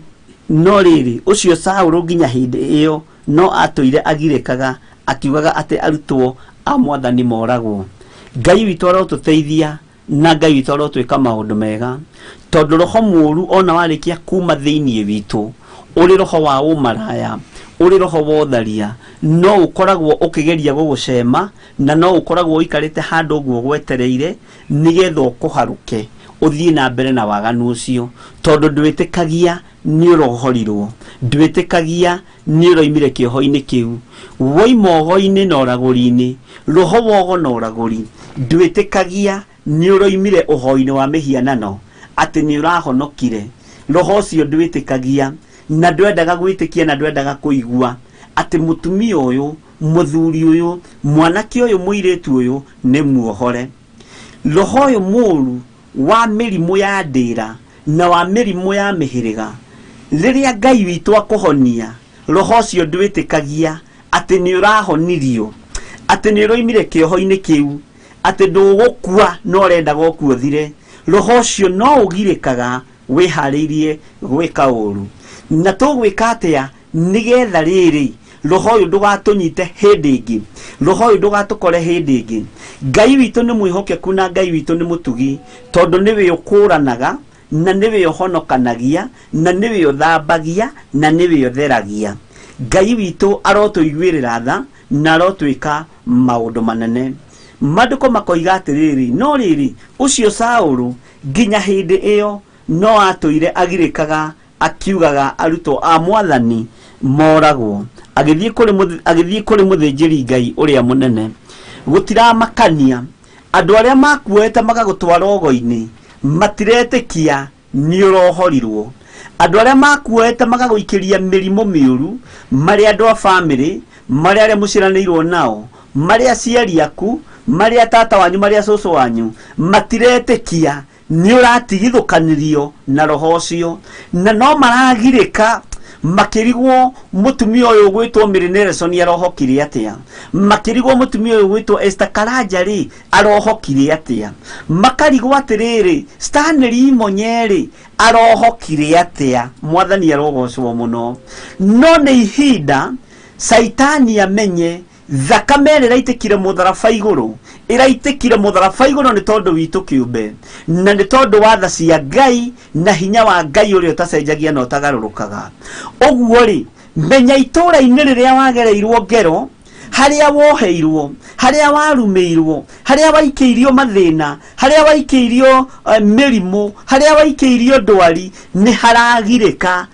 Speaker 2: no rĩrĩ, ũcio Saũlũ nginya hĩndĩ ĩyo no atũire agirĩkaga akiugaga atĩ arutwo a mwathani moragwo. Ngai witũ arotũteithia Na Ngai witũ arotwĩka maũndũ mega, tondũ roho mũũru ona warĩkia kuma thĩinĩ witũ, ũrĩ roho wa ũmaraya, ũrĩ roho wa ũtharia, no ũkoragwo ũkĩgeria gũgũcema, na no ũkoragwo ũikarĩte handũ ũguo gwetereire nĩgetha ũkũharũke ũthiĩ na mbere na waganu ũcio, tondũ ndwĩtĩkagia nĩ ũrohorirwo, ndwĩtĩkagia nĩ ũroimire kĩoho-inĩ kĩu. Woima ũgo-inĩ na ũragũri-inĩ, roho wa ũgo na ũragũri, ndwĩtĩkagia nĩ ũroimire ũhoi-inĩ wa mĩhianano, atĩ nĩ ũrahonokire. Roho ũcio ndwĩtĩkagia, na ndwendaga gwĩtĩkia, na ndwendaga kũigua atĩ mũtumia ũyũ, mũthuri ũyũ, mwanake ũyũ, mũirĩtu ũyũ nĩ muohore. Roho ũyũ mũũru wa mĩrimũ ya ndĩra na wa mĩrimũ ya mĩhĩrĩga, rĩrĩa Ngai witũ akũhonia, roho ũcio ndwĩtĩkagia atĩ nĩ ũrahonirio, atĩ nĩ ũroimire kĩoho-inĩ kĩu, atĩ ndũgũkua no ũrendaga ũkue ũthire. Roho ũcio no ũgirĩkaga wĩharĩirie gwĩka ũru. Na tũgwĩka atĩa nĩgetha rĩrĩ roho ũyũ ndũgatũnyite hĩndĩ ĩngĩ, roho ũyũ ndũgatũkore hĩndĩ ĩngĩ? Ngai witũ nĩ mwĩhokeku na Ngai witũ nĩ mũtugi, tondũ nĩwe ũkũranaga na nĩwe ũhonokanagia na nĩwe ũthambagia na nĩwe ũtheragia. Ngai witũ arotũiguĩrĩra tha na arotwĩka maũndũ manene. Maandĩko makoiga atĩrĩrĩ, no rĩrĩ ũcio Saũlũ nginya hĩndĩ ĩyo no atũire agirĩkaga akiugaga arutwo a Mwathani moragwo. Agĩthiĩ kũrĩ mũthĩnjĩri Ngai ũrĩa mũnene. Gũtiramakania andũ arĩa makuoete magagũtwara ũgo-inĩ, matiretĩkia nĩ ũrohorirwo. Andũ arĩa makuoete magagũikĩria mĩrimũ mĩũru, marĩ andũ a bamĩrĩ, marĩ arĩa mũciaranĩirwo nao, marĩ aciari aku, marĩ a tata wanyu, marĩ a cũcũ wanyu, matiretĩkia nĩ ũratigithũkanirio na roho ũcio, na no maragirĩka makĩrigwo mũtumia ũyũ ũgwĩtwo Mary Nelson arohokire atĩa, makĩrigwo mũtumia ũyũ ũgwĩtwo Esther Karanja rĩ arohokire atĩa, makarigwo atĩrĩrĩ Stanley Imonye rĩ arohokire atĩa. Mwathani arogocwo mũno. No nĩ ihinda Saitani amenye thakame ĩrĩa ĩraitĩkire mũtharaba igũrũ, ĩraitĩkire mũtharaba igũrũ nĩ tondũ witũ kĩũmbe, na nĩ tondũ wa tha cia Ngai na hinya wa Ngai ũrĩa ũtacenjagia na ũtagarũrũkaga. Ũguo rĩ, menya itũũra-inĩ rĩrĩa wagereirwo ngero, harĩa woheirwo, harĩa warumĩirwo, harĩa waikĩirio mathĩna, harĩa waikĩirio mĩrimũ, harĩa waikĩirio ndwari, nĩ haragirĩka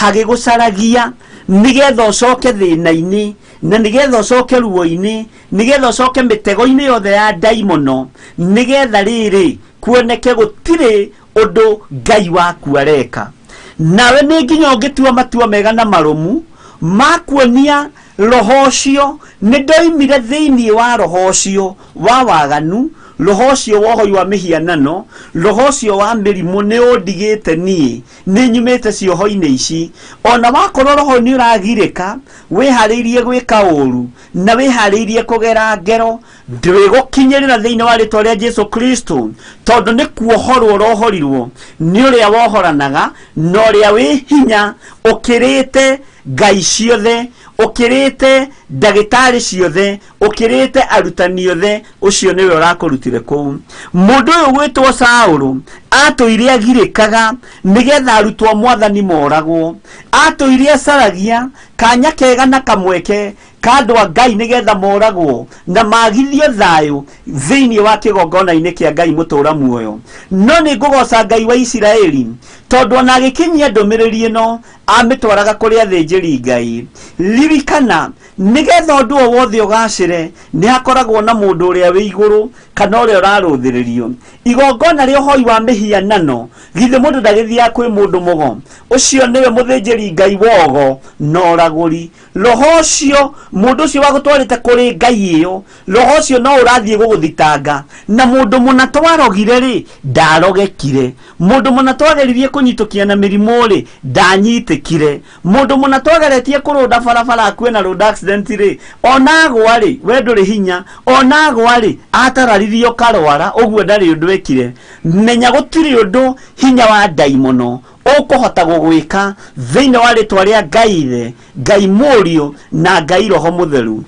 Speaker 2: hagĩgũcaragia nĩgetha ũcoke thĩna-inĩ, na nĩgetha ũcoke ruo-inĩ, nĩgetha ũcoke mĩtego-inĩ yothe ya ndaimono, nĩgetha rĩrĩ kuoneke gũtirĩ ũndũ Ngai waku areka. Nawe nĩ nginya ũngĩtua matua mega na marũmu makuonia roho ũcio nĩ ndoimire thĩinĩ wa roho ũcio wa waganu, roho ũcio wa ũhoi wa mĩhianano, roho ũcio wa mĩrimũ nĩ ũndigĩte niĩ, nĩ nyumĩte cioho-inĩ ici. Ona wakorwo roho nĩ ũragirĩka, wĩharĩirie gwĩka ũru na wĩharĩirie kũgera ngero, ndwĩgũkinyĩrĩra thĩinĩ wa rĩtwa rĩa Jesu Kristo, tondũ nĩ kuohorwo ũrohorirwo nĩ ũrĩa wohoranaga na ũrĩa wĩ hinya ũkĩrĩte ngai ciothe, ũkĩrĩte ndagĩtarĩ ciothe, ũkĩrĩte arutani othe, ũcio nĩwe ũrakũrutire kũu. Mũndũ ũyũ gwĩtwo Saũlũ atũire agirĩkaga nĩgetha arutwo Mwathani moragwo, atũire acaragia kanya kega na kamweke ka andũ a Ngai nĩgetha moragwo na magithio thayũ thĩinĩ wa kĩgongona-inĩ kĩa Ngai mũtũũra muoyo. No nĩ ngũgoca Ngai wa Isiraeli, tondũ ona agĩkinyia ndũmĩrĩri ĩno amĩtwaraga kũrĩ athĩnjĩri Ngai. Ririkana, nĩgetha ũndũ o wothe ũgacĩre, nĩ hakoragwo na mũndũ ũrĩa wĩ igũrũ kana ũrĩa ũrarũthĩrĩrio. Igongona rĩa ũhoi wa mĩhianano, githĩ mũndũ ndagĩthiaga kwĩ mũndũ mũgo? Ũcio nĩwe mũthĩnjĩri Ngai wogo na ũragũri. Roho ũcio, mũndũ ũcio wagũtwarĩte kũrĩ Ngai ĩyo, roho ũcio no ũrathiĩ gũgũthitanga. Na mũndũ mũna twarogire rĩ, ndarogekire. Mũndũ mũna twageririe kũnyitũkia na mĩrimũ rĩ, ndanyitĩkire. Mũndũ mũna twageretie kũrũnda barabara akue na road accident rĩ, ona agwa rĩ, we ndũrĩ hinya, ona agwa rĩ, atararirio karwara, ũguo ndarĩ ũndũ ekire. Menya gũtirĩ ũndũ hinya wa ndaimono ũkũhota gũgwĩka thĩinĩ wa rĩtwa rĩa Ngai Ithe Ngai Mũriũ na Ngai Roho Mũtheru.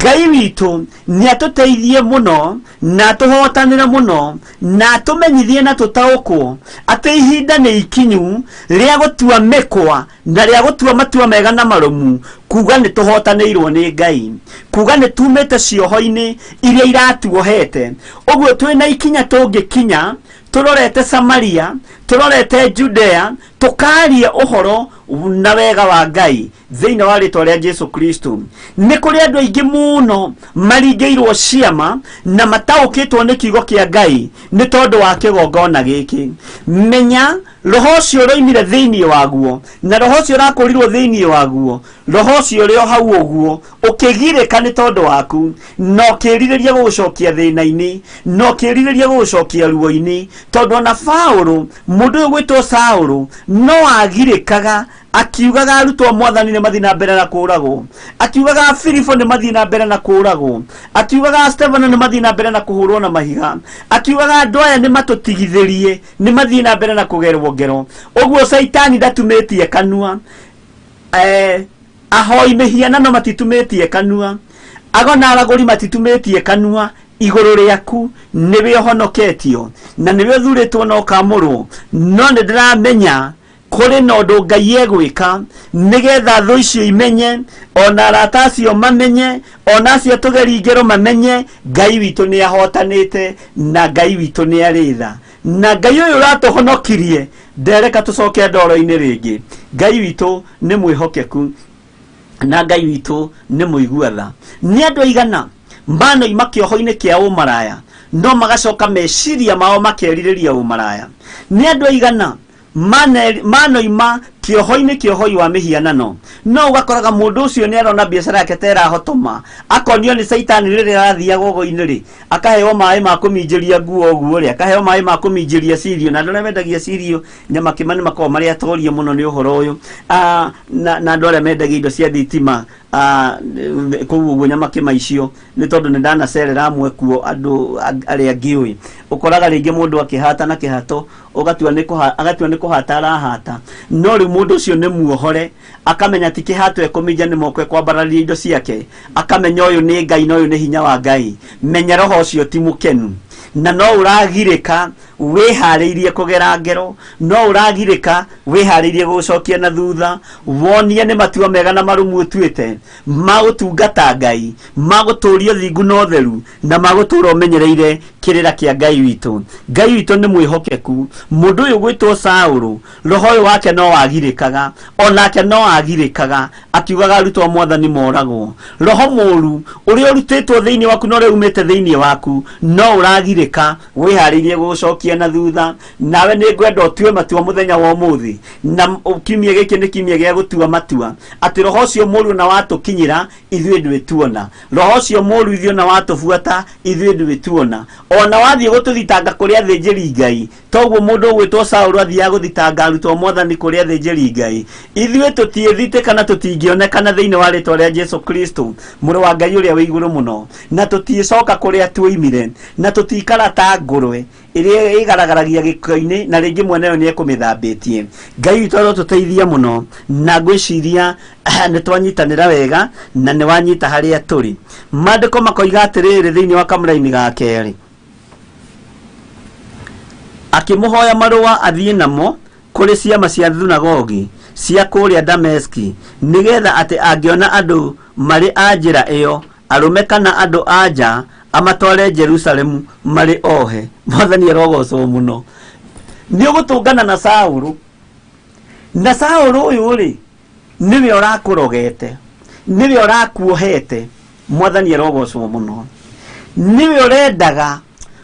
Speaker 2: Ngai witũ nĩ atũteithie mũno na atũhotanĩre mũno na atũmenyithie na tũtaũkwo atĩ ihinda nĩ ikinyu rĩa gũtua mĩkwa na rĩa gũtua matua mega na marũmu, kuga nĩ tũhotanĩirwo nĩ Ngai, kuga nĩ tumĩte cioho-inĩ iria iratuohete. Ũguo twĩna ikinya tũngĩkinya tũrorete Samaria, tũrorete Judea, tũkarie ũhoro na wega wa Ngai thĩinĩ wa rĩtwa rĩa Jesu Kristo. Nĩ kũrĩ andũ aingĩ mũno maringĩirwo ciama na mataũkĩtwo nĩ kiugo kĩa Ngai nĩ tondũ wa kĩgongona gĩkĩ. Menya roho ũcio ũroimire thĩinĩ waguo, na roho ũcio ũrakũrirwo thĩinĩ waguo, roho ũcio ũrĩ o hau ũguo ũkĩgirĩka nĩ tondũ waku, na ũkĩrirĩria gũgũcokia thĩna-inĩ, na ũkĩrirĩria gũgũcokia ruo-inĩ, tondũ ona Paũlũ, mũndũ ũyũ gwĩtwo Saũlũ, no agirĩkaga akiugaga arutwo mwathani nĩ mathiĩ na mbere na kũragwo, akiugaga Filipo nĩ mathiĩ na mbere na kũragwo, akiugaga Stefano nĩ mathiĩ na mbere na kũhũrwo na mahiga, akiugaga andũ aya nĩ matũtigithĩrie nĩ mathiĩ na mbere na kũgerwo ngero. Ũguo Caitani ndatumĩtie kanua, ahoi mĩhianano matitumĩtie kanua, ago na aragũri matitumĩtie kanua igũrũ rĩaku. Nĩwe ũhonoketio na nĩwe ũthurĩtwo na ũkamũrwo, no nĩ ndĩramenya kũrĩ na ũndũ Ngai egwĩka nĩgetha thũ icio imenye, ona arata acio mamenye, ona acio tũgeri ngero mamenye Ngai witũ nĩ ahotanĩte na Ngai witũ nĩ arĩ tha, na Ngai ũyũ ũratũhonokirie ndereka tũcoke ndoro-inĩ rĩngĩ. Ngai witũ nĩ mwĩhokeku na Ngai witũ nĩ mũigua tha. Nĩ andũ aigana manoima kĩoho-inĩ kĩa ũmaraya no magacoka meciria mao makerirĩria ũmaraya? Nĩ andũ aigana manoima kĩoho-inĩ kĩa ũhoi wa mĩhianano no ũgakoraga mũndũ ũcio nĩ arona biacara yake ta ĩrahotoma, akonio nĩ Caitani rĩrĩa arathiaga ũgo-inĩ rĩ, akaheo maĩ ma kũminjĩria nguo ũguo rĩ, akaheo maĩ ma kũminjĩria cirio, na andũ arĩa mendagia cirio nyamakĩma nĩ makoragwo marĩ atorie mũno nĩ ũhoro ũyũ, na andũ arĩa mendagia indo cia thitima kũu ũguo nyamakĩma icio, nĩ tondũ nĩ ndanacerera amwe kuo andũ arĩa ngĩũĩ. Ũkoraga rĩngĩ mũndũ akĩhata na kĩhato, ũgatua nĩ agatua nĩ kũhata arahata, no rĩu mũndũ ũcio nĩ muohore, akamenya ti kĩhato ekũminja nĩ moko ekwambararia indo ciake, akamenya ũyũ nĩ Ngai na ũyũ nĩ hinya wa Ngai. Menya roho ũcio ti mũkenu, na no ũragirĩka wĩharĩirie kũgera ngero, no ũragirĩka wĩharĩirie gũgũcokia na thutha, wonie nĩ matua mega na marũmu ũtuĩte ma gũtungata Ngai, ma gũtũũria ũthingu na ũtheru, na ma gũtũũra ũmenyereire kĩrĩra kĩa Ngai witũ. Ngai witũ nĩ mwĩhokeku. Mũndũ ũyũ gwĩtwo Saũlũ, roho ũyũ wake no wagirĩkaga, onake no agirĩkaga akiugaga arutwo a mwathani moragwo. Roho mũũru ũrĩa ũrutĩtwo thĩinĩ waku na ũrĩa umĩte thĩinĩ waku no ũragirĩka wĩharĩirie gũgũcokia na thutha. Nawe nĩ ngwenda ũtue matua mũthenya wa ũmũthĩ, na kiumia gĩkĩ nĩ kiumia gĩa gũtua matua atĩ roho ũcio mũũru na watũkinyĩra ithuĩ ndwĩtuona, roho ũcio mũũru ithuĩ na watũbuata ithuĩ ndwĩtuona, ona wathiĩ gũtũthitanga kũrĩ athĩnjĩri Ngai, toguo mũndũ ũgwĩtwo Saũlũ athiaga gũthitanga arutwo mwathani kũrĩ athĩnjĩri Ngai, ithuĩ tũtiĩthite kana tũtingĩonekana thĩinĩ wa rĩtwa rĩa Jesu Kristo mũrũ wa Ngai ũrĩa wĩ igũrũ mũno, na tũtiĩcoka kũrĩa tuoimire, na tũtikara ta ngũrwe ĩrĩa ĩgaragaragia gĩko-inĩ na rĩngĩ mwene yo nĩ ekũmĩthambĩtie. Ngai witũ arotũteithia mũno, na ngwĩciria nĩ twanyitanĩra wega na nĩ wanyita harĩa tũrĩ. Maandĩko makoiga atĩrĩrĩ thĩinĩ wa kamũraini ga kerĩ, akĩmũhoya marũa athiĩ namo kũrĩ ciama cia thunagogi cia kũrĩa Dameski, nĩgetha atĩ angĩona andũ marĩ a njĩra ĩyo, arũme kana andũ a nja, amatware Jerusalemu marĩ ohe. Mwathani arogocwo mũno. Nĩ ũgũtũngana na Saũlũ, na Saũlũ ũyũ rĩ nĩwe ũrakũrogete, nĩwe ũrakuohete. Mwathani arogocwo mũno. Nĩwe ũrendaga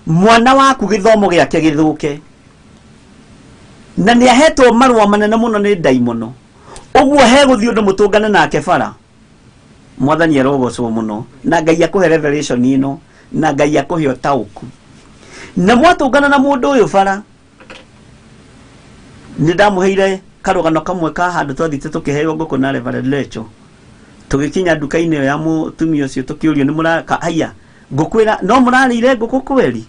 Speaker 2: mwana waku gĩthomo gĩake gĩthũke, na nĩ ahetwo marũa manene mũno nĩ ndaimono, ũguo hegũthiĩ ũndũ mũtũngane nake bara. Mwathani arogocwo mũno, na Ngai akũhe revelation ĩno, na Ngai akũhe ũtaũku. Na mwatũngana na mũndũ ũyũ bara, nĩ ndamũheire karũgano kamwe ka handũ twathiĩte tũkĩheo ngũkũ na Reverend Lecho, tũgĩkinya nduka-inĩ ĩyo ya mũtumia ũcio tũkĩũrio nĩ mũra haiya ngũkũ ĩra no mũrarĩire ngũkũ kweri,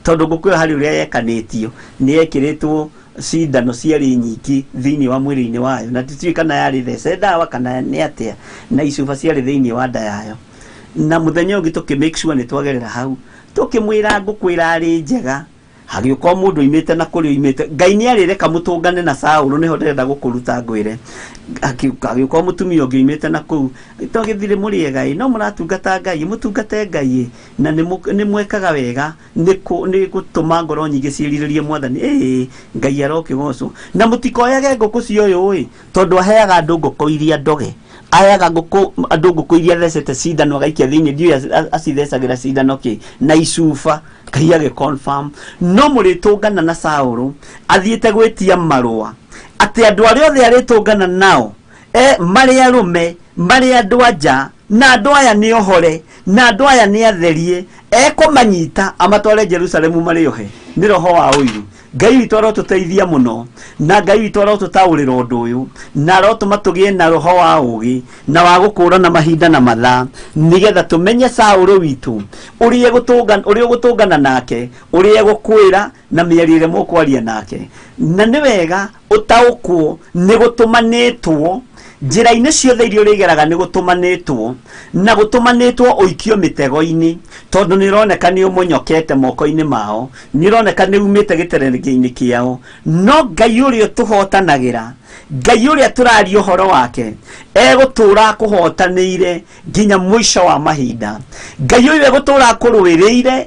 Speaker 2: tondũ ngũkũ ĩyo harĩ ũrĩa yekanĩtio nĩ yekĩrĩtwo cindano ciarĩ nyingĩ thĩinĩ wa mwĩrĩ-inĩ wayo na tutiũĩ kana yarĩ thece ndawa kana nĩ atĩa na icuba ciarĩ thĩinĩ wa nda yayo na mũthenya ũngĩ tũkĩ make sure nĩ twagerera hau tũkĩmwĩra ngũkũ ĩrarĩ njega hagĩũka mũndũ oimĩte na kũrĩa oimĩte Ngai nĩ arĩreka mũtũngane na Saũlũ nĩho ndĩrenda gũkũruta ngwĩre hagĩũka mũtumia ũngĩ oimĩte na kũu twagĩthire mũrĩ ega ĩ no mũratungata Ngai mũtungate Ngai ĩ na nĩ mwekaga wega nĩ gũtũma ngoro nyingĩ ciĩrirĩrie mwathani ĩ Ngai arokĩgocwo na mũtikoyage ngũkũ cia ũyũ ĩ tondũ aheaga andũ ngũkũ iria ndoge ayaga ngũkũ andũ ngũkũ iria thecete cindano agaikia thĩinĩ ndiũĩ acithecagĩra cindano kĩ na icuba Ngai agĩ confirm no mũrĩtũngana na Saũlũ athiĩte gwĩtia marũa atĩ andũ arĩa othe arĩtũngana nao marĩ arũme marĩ andũ anja na andũ aya nĩ ohore na andũ aya nĩ atherie ekũmanyita amatware Jerusalemu marĩ ohe nĩ roho wa ũiru Ngai witũ arotũteithia mũno na Ngai witũ arotũtaũrĩra ũndũ ũyũ na arotũma tũgĩe na roho wa ũgĩ na wa gũkũrana mahinda na mathaa nĩgetha tũmenye Saũlũ witũ ũrĩa ũgũtũngana nake ũrĩa egũkwĩra na mĩario ĩrĩa mũkwaria nake na nĩ wega ũtaũkwo nĩ gũtũmanĩtwo njĩra-inĩ ciothe iria ũrĩgeraga nĩ gũtũmanĩtwo na gũtũmanĩtwo ũikio mĩtego-inĩ tondũ nĩ ũroneka nĩ ũmonyokete moko-inĩ mao nĩ ũroneka nĩ umĩte gĩtererenge-inĩ kĩao no Ngai ũrĩa ũtũhotanagĩra Ngai ũrĩa tũraria ũhoro wake egũtũra akũhotanĩire nginya mũico wa mahinda Ngai ũyũ egũtũra akũrũĩrĩire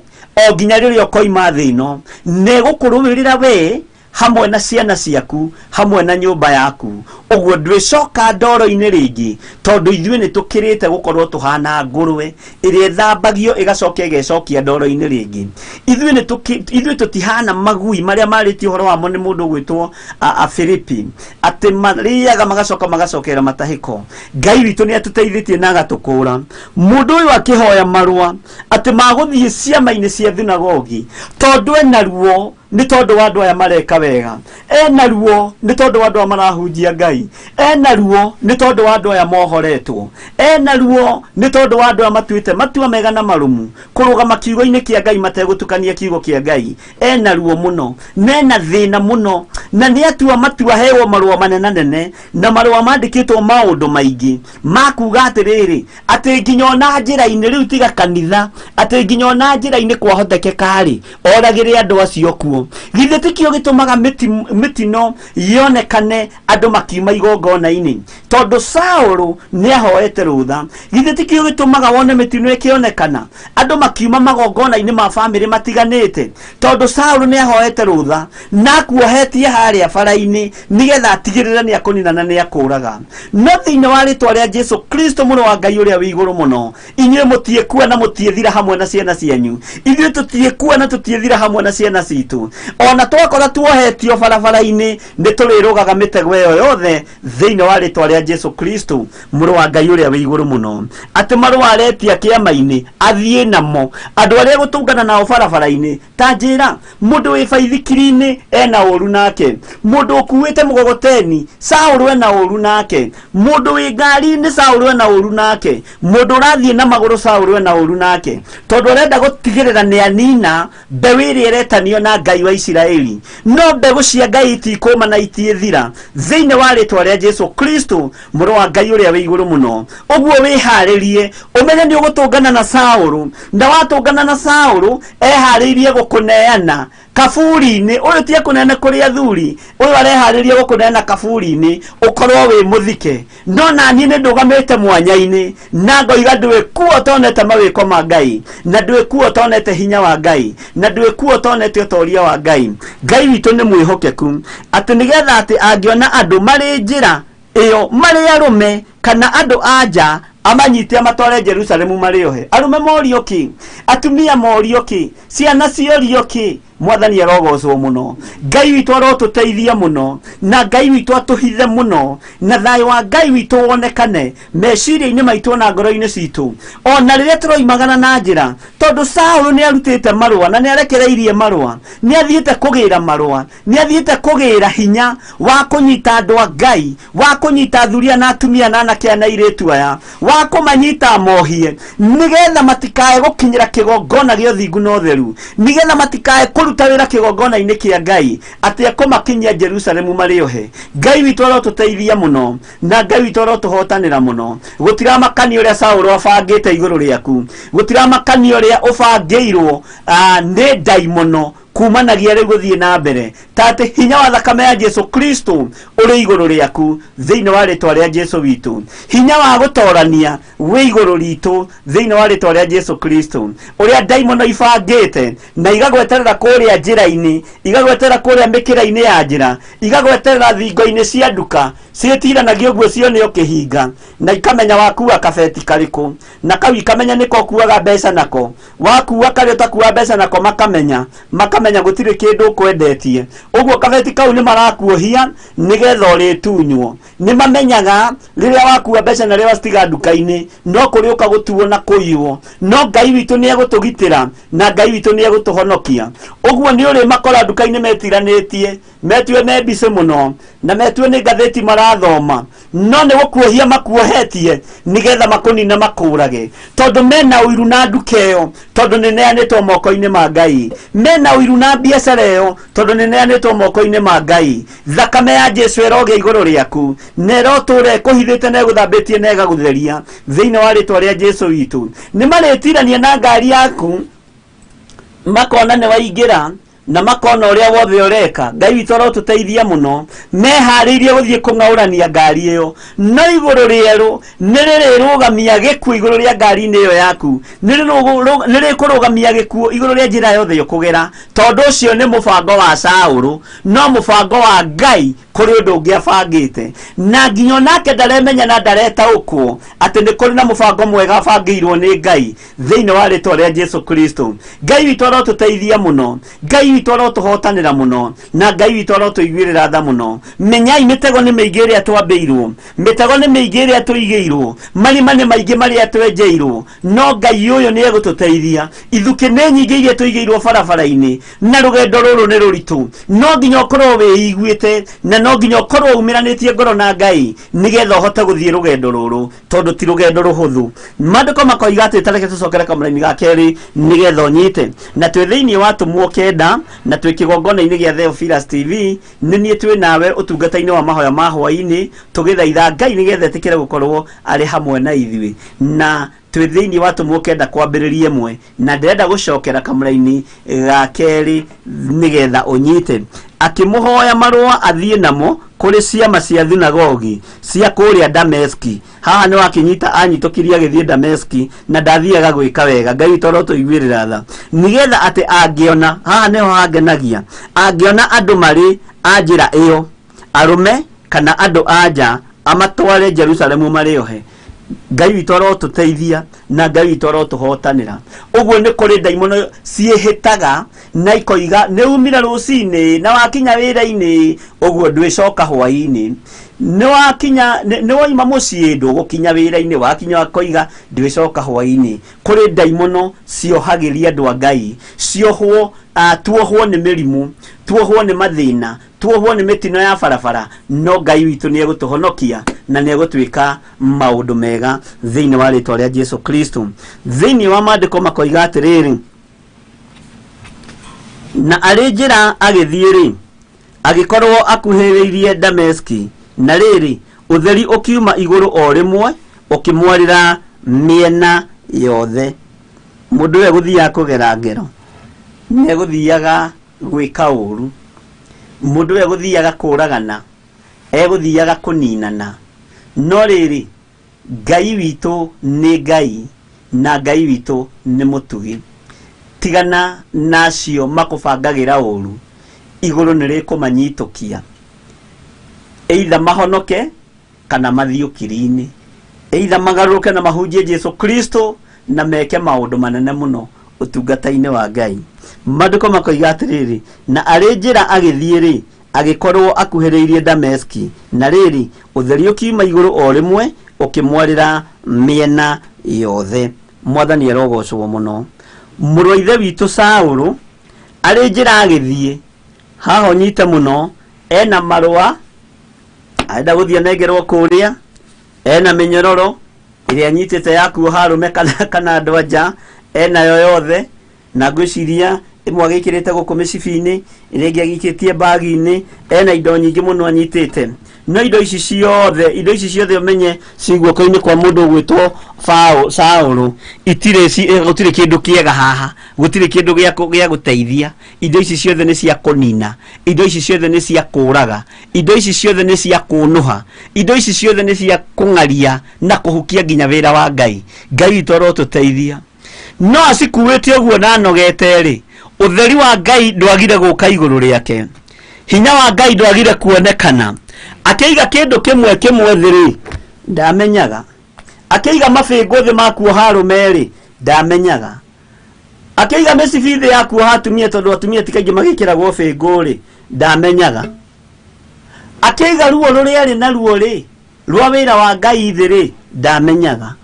Speaker 2: o nginya rĩrĩa ũkoima thĩ ĩno na egũkũrũĩrĩra we hamwe na ciana ciaku hamwe na nyũmba yaku ũguo ndwĩcoka ndoro-inĩ rĩngĩ tondũ ithuĩ nĩ tũkĩrĩte gũkorwo tũhana ngũrwe ĩrĩa ĩthambagio ĩgacoka ĩgecokia ndoro-inĩ rĩngĩ ithuĩ tũtihana magui marĩa marĩtie ũhoro wamo nĩ mũndũ ũgwĩtwo a Filipi atĩ marĩaga magacoka magacokera matahĩko Ngai witũ nĩ atũteithĩtie na agatũkũra mũndũ ũyũ akĩhoya marũa atĩ magũthiĩ ciama-inĩ cia thunagogi tondũ ena ruo nĩ tondũ wa andũ aya mareka wega ena ruo nĩ tondũ wa andũ aya marahunjia Ngai ena ruo nĩ tondũ wa andũ aya mohoretwo ena ruo nĩ tondũ wa andũ aya matuĩte matua mega na marũmu kũrũgama kiugo-inĩ kĩa Ngai mategũtukania kiugo kĩa Ngai ena ruo mũno na ena thĩna mũno na nĩ atua matua hewo marũa manenanene na marũa mandĩkĩtwo maũndũ maingĩ makuga atĩrĩrĩ atĩ nginya ona njĩra-inĩ rĩu tiga kanitha atĩ nginya ona njĩra-inĩ kwahotekeka-rĩ oragĩre andũ acio kuo githĩ tikĩo gĩtũmaga mĩtino yonekane andũ makiuma igongona-inĩ tondũ Saũlũ nĩ ahoete rũtha githĩ tikĩo gĩtũmaga wone mĩtino ĩkĩonekana andũ makiuma magongona-inĩ ma bamĩrĩ matiganĩte tondũ Saũlũ nĩ ahoete rũtha na akuohetie harĩa bara-inĩ nĩgetha atigĩrĩre nĩ akũninana nĩ akũraga no thĩinĩ wa rĩtwa rĩa Jesu Kristo mũrũ wa Ngai ũrĩa wĩ igũrũ mũno inyuĩ mũtiĩkua na mũtiĩthira hamwe na ciana cianyu ithuĩ tũtiĩkua na tũtiĩthira hamwe na ciana citũ ona twakora tuohetio barabara-inĩ nĩ tũrĩrũgaga mĩtego ĩyo yothe thĩinĩ wa rĩtwa rĩa Jesu Kristo mũrũ wa Ngai ũrĩa wĩ igũrũ mũno atĩ marũa aretia kĩama-inĩ athiĩ namo andũ arĩa gũtũngana nao barabara-inĩ ta njĩra mũndũ wĩ baithikiri-inĩ ena ũru nake mũndũ ũkuĩte mũgogoteni Saũlũ ena ũru nake mũndũ wĩ ngari-inĩ Saũlũ ena ũru nake mũndũ ũrathiĩ na magũrũ Saũlũ ena ũru nake tondũ arenda gũtigĩrĩra nĩ anina mbeũ ĩrĩa ĩretanio na Ngai wa Isiraeli no mbegũ cia Ngai itikũma na itiĩthira thĩinĩ wa rĩtwa rĩa Jesu Kristo mũrũ wa Ngai ũrĩa wĩ igũrũ mũno ũguo wĩharĩrie ũmenye nĩ ũgũtũngana na Saũlũ na watũngana na Saũlũ eharĩirie gũkũneana kaburi-inĩ ũyũ ti ekũneana kũrĩ athuri ũyũ areharĩria gũkũneana kaburi-inĩ ũkorwo wĩ mũthike no naniĩ nĩ ndũgamĩte mwanya-inĩ na ngoiga ndwĩkuo ũtonete mawĩko ma Ngai na ndwĩkuo ũtonete hinya wa Ngai na ndwĩkuo ũtonete ũtoria wa Ngai Ngai witũ nĩ mwĩhokeku atĩ nĩgetha atĩ angĩona andũ marĩ njĩra ĩyo marĩ arũme kana andũ a nja amanyite amatware Jerusalemu marĩ ohe arũme morio kĩ atumia morio kĩ ciana ciorio kĩ mwathani arogocwo mũno Ngai witũ arotũteithia mũno na Ngai witũ atũhithe mũno na thayũ wa Ngai witũ wonekane meciria-inĩ maitũ na ngoro-inĩ citũ ona rĩrĩa tũroimagana na njĩra tondũ Saũlũ nĩ arutĩte marũa na nĩ arekereirie marũa nĩ athiĩte kũgĩra marũa nĩ athiĩte kũgĩra hinya wa kũnyita andũ a Ngai wa kũnyita athuria na atumia na anake na airĩtu aya wa kũmanyita mohie nĩgetha matikae gũkinyĩra kĩgongona gĩa ũthingu na ũtheru nĩgetha matikae Ekũruta wĩra kĩgongona-inĩ kĩa Ngai atĩ ekũmakinyia Jerusalemu marĩ ohe. Ngai witũ arotũteithia mũno na Ngai witũ arotũhotanĩra mũno. Gũtiramakania ũrĩa Saũlũ abangĩte igũrũ rĩaku, gũtiramakania ũrĩa ũbangĩirwo nĩ ndaimono kumanagia rĩu gũthiĩ na mbere, ta atĩ hinya wa thakame ya Jesu Kristo ũrĩ igũrũ rĩaku thĩinĩ wa rĩtwa rĩa Jesu witũ. Hinya wa gũtorania wĩ igũrũ ritũ thĩinĩ wa rĩtwa rĩa Jesu Kristo. Ũrĩa ndaimono ibangĩte na igagweterera kũrĩa njĩra-inĩ, igagweterera kũrĩa mĩkĩra-inĩ ya njĩra, igagweterera thingo-inĩ cia nduka, ciĩtiranagia ũguo cione ũkĩhinga, na ikamenya wakua kabeti karĩkũ, na kau ikamenya nĩko ũkuaga mbeca nako, wakua karĩa ũtakua mbeca nako makamenya gũtirĩ kĩndũ ũkwendetie. Ũguo kabeti kau nĩ marakuohia nĩgetha ũrĩtunywo. Nĩ mamenyaga rĩrĩa wakua mbeca na rĩrĩa wacitiga nduka-inĩ no kũrĩũka gũtuo na kũiywo, no Ngai witũ nĩ egũtũgitĩra na Ngai witũ nĩ egũtũhonokia. Ũguo nĩ ũrĩ makora nduka-inĩ metiranĩtie, metue me mbicĩ mũno na metue nĩ ngathĩti marathoma, no nĩ gũkuohia makuohetie nĩgetha makũnine makũrage, tondũ mena ũiru na nduka ĩyo, tondũ nĩ neanĩtwo moko-inĩ ma Ngai. Mena ũiru na biacara ĩyo, tondũ nĩ neanĩtwo moko-inĩ ma Ngai. Thakame ya Jesu ĩrogĩa igũrũ rĩaku na ĩrotũra ĩkũhithĩte na ĩgũthambĩtie na ĩgagũtheria thĩinĩ wa rĩtwa rĩa Jesu witũ. Nĩ marĩtirania na ngari yaku makona nĩ waingĩra na makona ũrĩa wothe ũreka. Ngai witũ arotũteithia mũno. Meharĩirie gũthiĩ kũng'aũrania ngari ĩyo, no igũrũ rĩerũ nĩ rĩrĩrũgamia gĩkuũ igũrũ rĩa ngari-inĩ ĩyo yaku, nĩ rĩkũrũgamia gĩkuũ igũrũ rĩa njĩra yothe ũkũgera, tondũ ũcio nĩ mũbango wa Saũlũ, no mũbango wa Ngai kũrĩ ũndũ ũngĩ abangĩte. Na nginya onake ndaremenya na ndaretaũkwo atĩ nĩ kũrĩ na mũbango mwega abangĩirwo nĩ Ngai thĩinĩ wa rĩtwa rĩa Jesu Kristo. Ngai witũ arotũteithia mũno, Ngai witũ arotũhotanĩra mũno, na Ngai witũ arotũiguĩrĩra tha mũno. Menyai mĩtego nĩ mĩingĩ ĩrĩa twambĩirwo, mĩtego nĩ mĩingĩ ĩrĩa tũigĩirwo, marima nĩ maingĩ marĩa twenjeirwo, no Ngai ũyũ nĩ egũtũteithia. Ithukĩ nĩ nyingĩ iria tũigĩirwo barabara-inĩ, na rũgendo rũrũ nĩ rũritũ. No nginya ũkorwo wĩiguĩte na no nginya ũkorwo umĩranĩtie ngoro na Ngai nĩgetha ũhote gũthiĩ rũgendo rũrũ, tondũ ti rũgendo rũhũthũ. Maandĩko makoiga atĩ tareke tũcokere kamũraini ga kerĩ nĩgetha ũnyite. Na twĩ thĩinĩ wa Atũmwo kenda na twĩ kĩgongona-inĩ gĩa Theophilus TV, nĩ niĩ twĩ nawe ũtungata-inĩ wa mahoya ma hwaĩ-inĩ, tũgĩthaitha Ngai nĩgetha etĩkĩre gũkorwo arĩ hamwe na ithuĩ. Na twĩ thĩinĩ wa Atũmwo kenda kwambĩrĩria ĩmwe, na ndĩrenda gũcokera kamũraini ga kerĩ nĩgetha ũnyite. Akĩmũhoya marũa athiĩ namo kũrĩ ciama cia thunagogi cia kũrĩa Dameski. Haha nĩ wakĩnyita anyitũkirie agĩthiĩ Dameski na ndathiaga gwĩka wega. Ngai witũ arotũiguĩrĩra tha, nĩgetha atĩ angĩona, haha nĩho hangenagia, angĩona andũ marĩ a njĩra ĩyo, arũme kana andũ a nja, amatware Jerusalemu marĩ ohe. Ngai witũ arotũteithia na Ngai witũ arotũhotanĩra. Ũguo nĩ kũrĩ ndaimono ciĩhĩtaga na ikoiga nĩ umire rũcinĩ na wakinya wĩra-inĩ, ũguo ndwĩcoka hwaĩ-inĩ. Nĩ wakinya, nĩ waima mũciĩ ndũgũkinya wĩra-inĩ, wakinya wakoiga ndwĩcoka hwaĩ-inĩ. Kũrĩ ndaimono ciohagĩria andũ a Ngai, ciohwo, tuohwo nĩ mĩrimũ, tuohwo nĩ mathĩna, tuohwo nĩ mĩtino ya barabara, no Ngai witũ nĩ egũtũhonokia na nĩ egũtwĩka maũndũ mega thĩinĩ wa rĩtwa rĩa Jesu Kristo. Thĩinĩ wa maandĩko makoiga atĩrĩrĩ, na arĩ njĩra agĩthiĩ rĩ, agĩkorwo akuhĩrĩirie Dameski, na rĩrĩ, ũtheri ũkiuma igũrũ o rĩmwe ũkĩmwarĩra mĩena yothe. Mũndũ ũyũ egũthiaga kũgera ngero, nĩ egũthiaga gwĩka ũru, mũndũ ũyũ egũthiaga kũragana, egũthiaga kũninana. No rĩrĩ, Ngai witũ nĩ Ngai na Ngai witũ nĩ mũtugi. Tigana na acio makũbangagĩra ũru, igũrũ nĩ rĩkũmanyitũkia, either mahonoke kana mathiĩ ũkiri-inĩ, either magarũrũke na mahunjie Jesu Kristo na meke maũndũ manene mũno ũtungata-inĩ wa Ngai. Maandĩko makoiga atĩrĩrĩ, na arĩ njĩra agĩthiĩ rĩ, agĩkorwo akuhĩrĩirie Dameski, na rĩrĩ, ũtheri ũkiuma igũrũ o rĩmwe ũkĩmwarĩra mĩena yothe. Mwathani arogocwo mũno. Mũrũ wa ithe witũ Saũlũ arĩ njĩra agĩthiĩ, haha ũnyite mũno, ena marũa arenda gũthiĩ anengerwo kũrĩa, ena mĩnyororo ĩrĩa anyitĩte ya kuoha arũme kana andũ a nja, enayo yothe, na ngwĩciria Ĩmwe agĩkĩrĩte gũkũ mĩcibi-inĩ, ĩrĩa ĩngĩ agĩikĩtie bagi-inĩ, ena indo nyingĩ mũno anyitĩte. No indo ici ciothe, indo ici ciothe ũmenye ci guoko-inĩ kwa mũndũ ũgwĩtwo Saũlũ, itirĩ gũtirĩ kĩndũ kĩega haha, gũtirĩ kĩndũ gĩa gũteithia. Indo ici ciothe nĩ cia kũnina, indo ici ciothe nĩ cia kũraga, indo ici ciothe nĩ cia kũnũha, indo ici ciothe nĩ cia kũng'aria na kũhukia nginya wĩra wa Ngai. Ngai witũ arotũteithia. No acikuĩte ũguo na anogete rĩ, ũtheri wa Ngai ndwagire gũka igũrũ rĩake, hinya wa Ngai ndwagire kuonekana. Akĩiga kĩndũ kĩmwe kĩmwe thĩ rĩ, ndamenyaga. Akĩiga mabĩngũ thĩ ma kuoha arũme rĩ, ndamenyaga. Akĩiga mĩcibi thĩ ya kuoha atumia, tondũ atumia ti kaingĩ magĩkĩragwo bĩngũ rĩ, ndamenyaga. Akĩiga ruo rũrĩa arĩ naruo rĩ, rwa wĩra wa Ngai thĩ rĩ, ndamenyaga.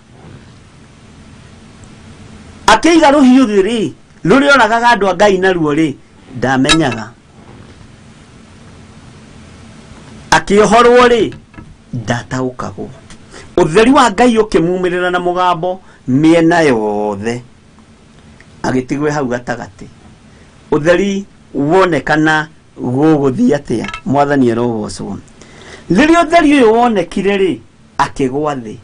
Speaker 2: Akĩiga rũhiũ thĩ rĩ, rũrĩa oragaga andũ a Ngai naruo rĩ, ndamenyaga. Akĩohorwo rĩ, ndataũkagwo. Ũtheri wa Ngai ũkĩmumĩrĩra na mũgambo mĩena yothe, agĩtigwo hau gatagatĩ. Ũtheri wonekana gũgũthiĩ atĩa? Mwathani arogocwo. Rĩrĩa ũtheri ũyũ wonekire rĩ, akĩgwa thĩ.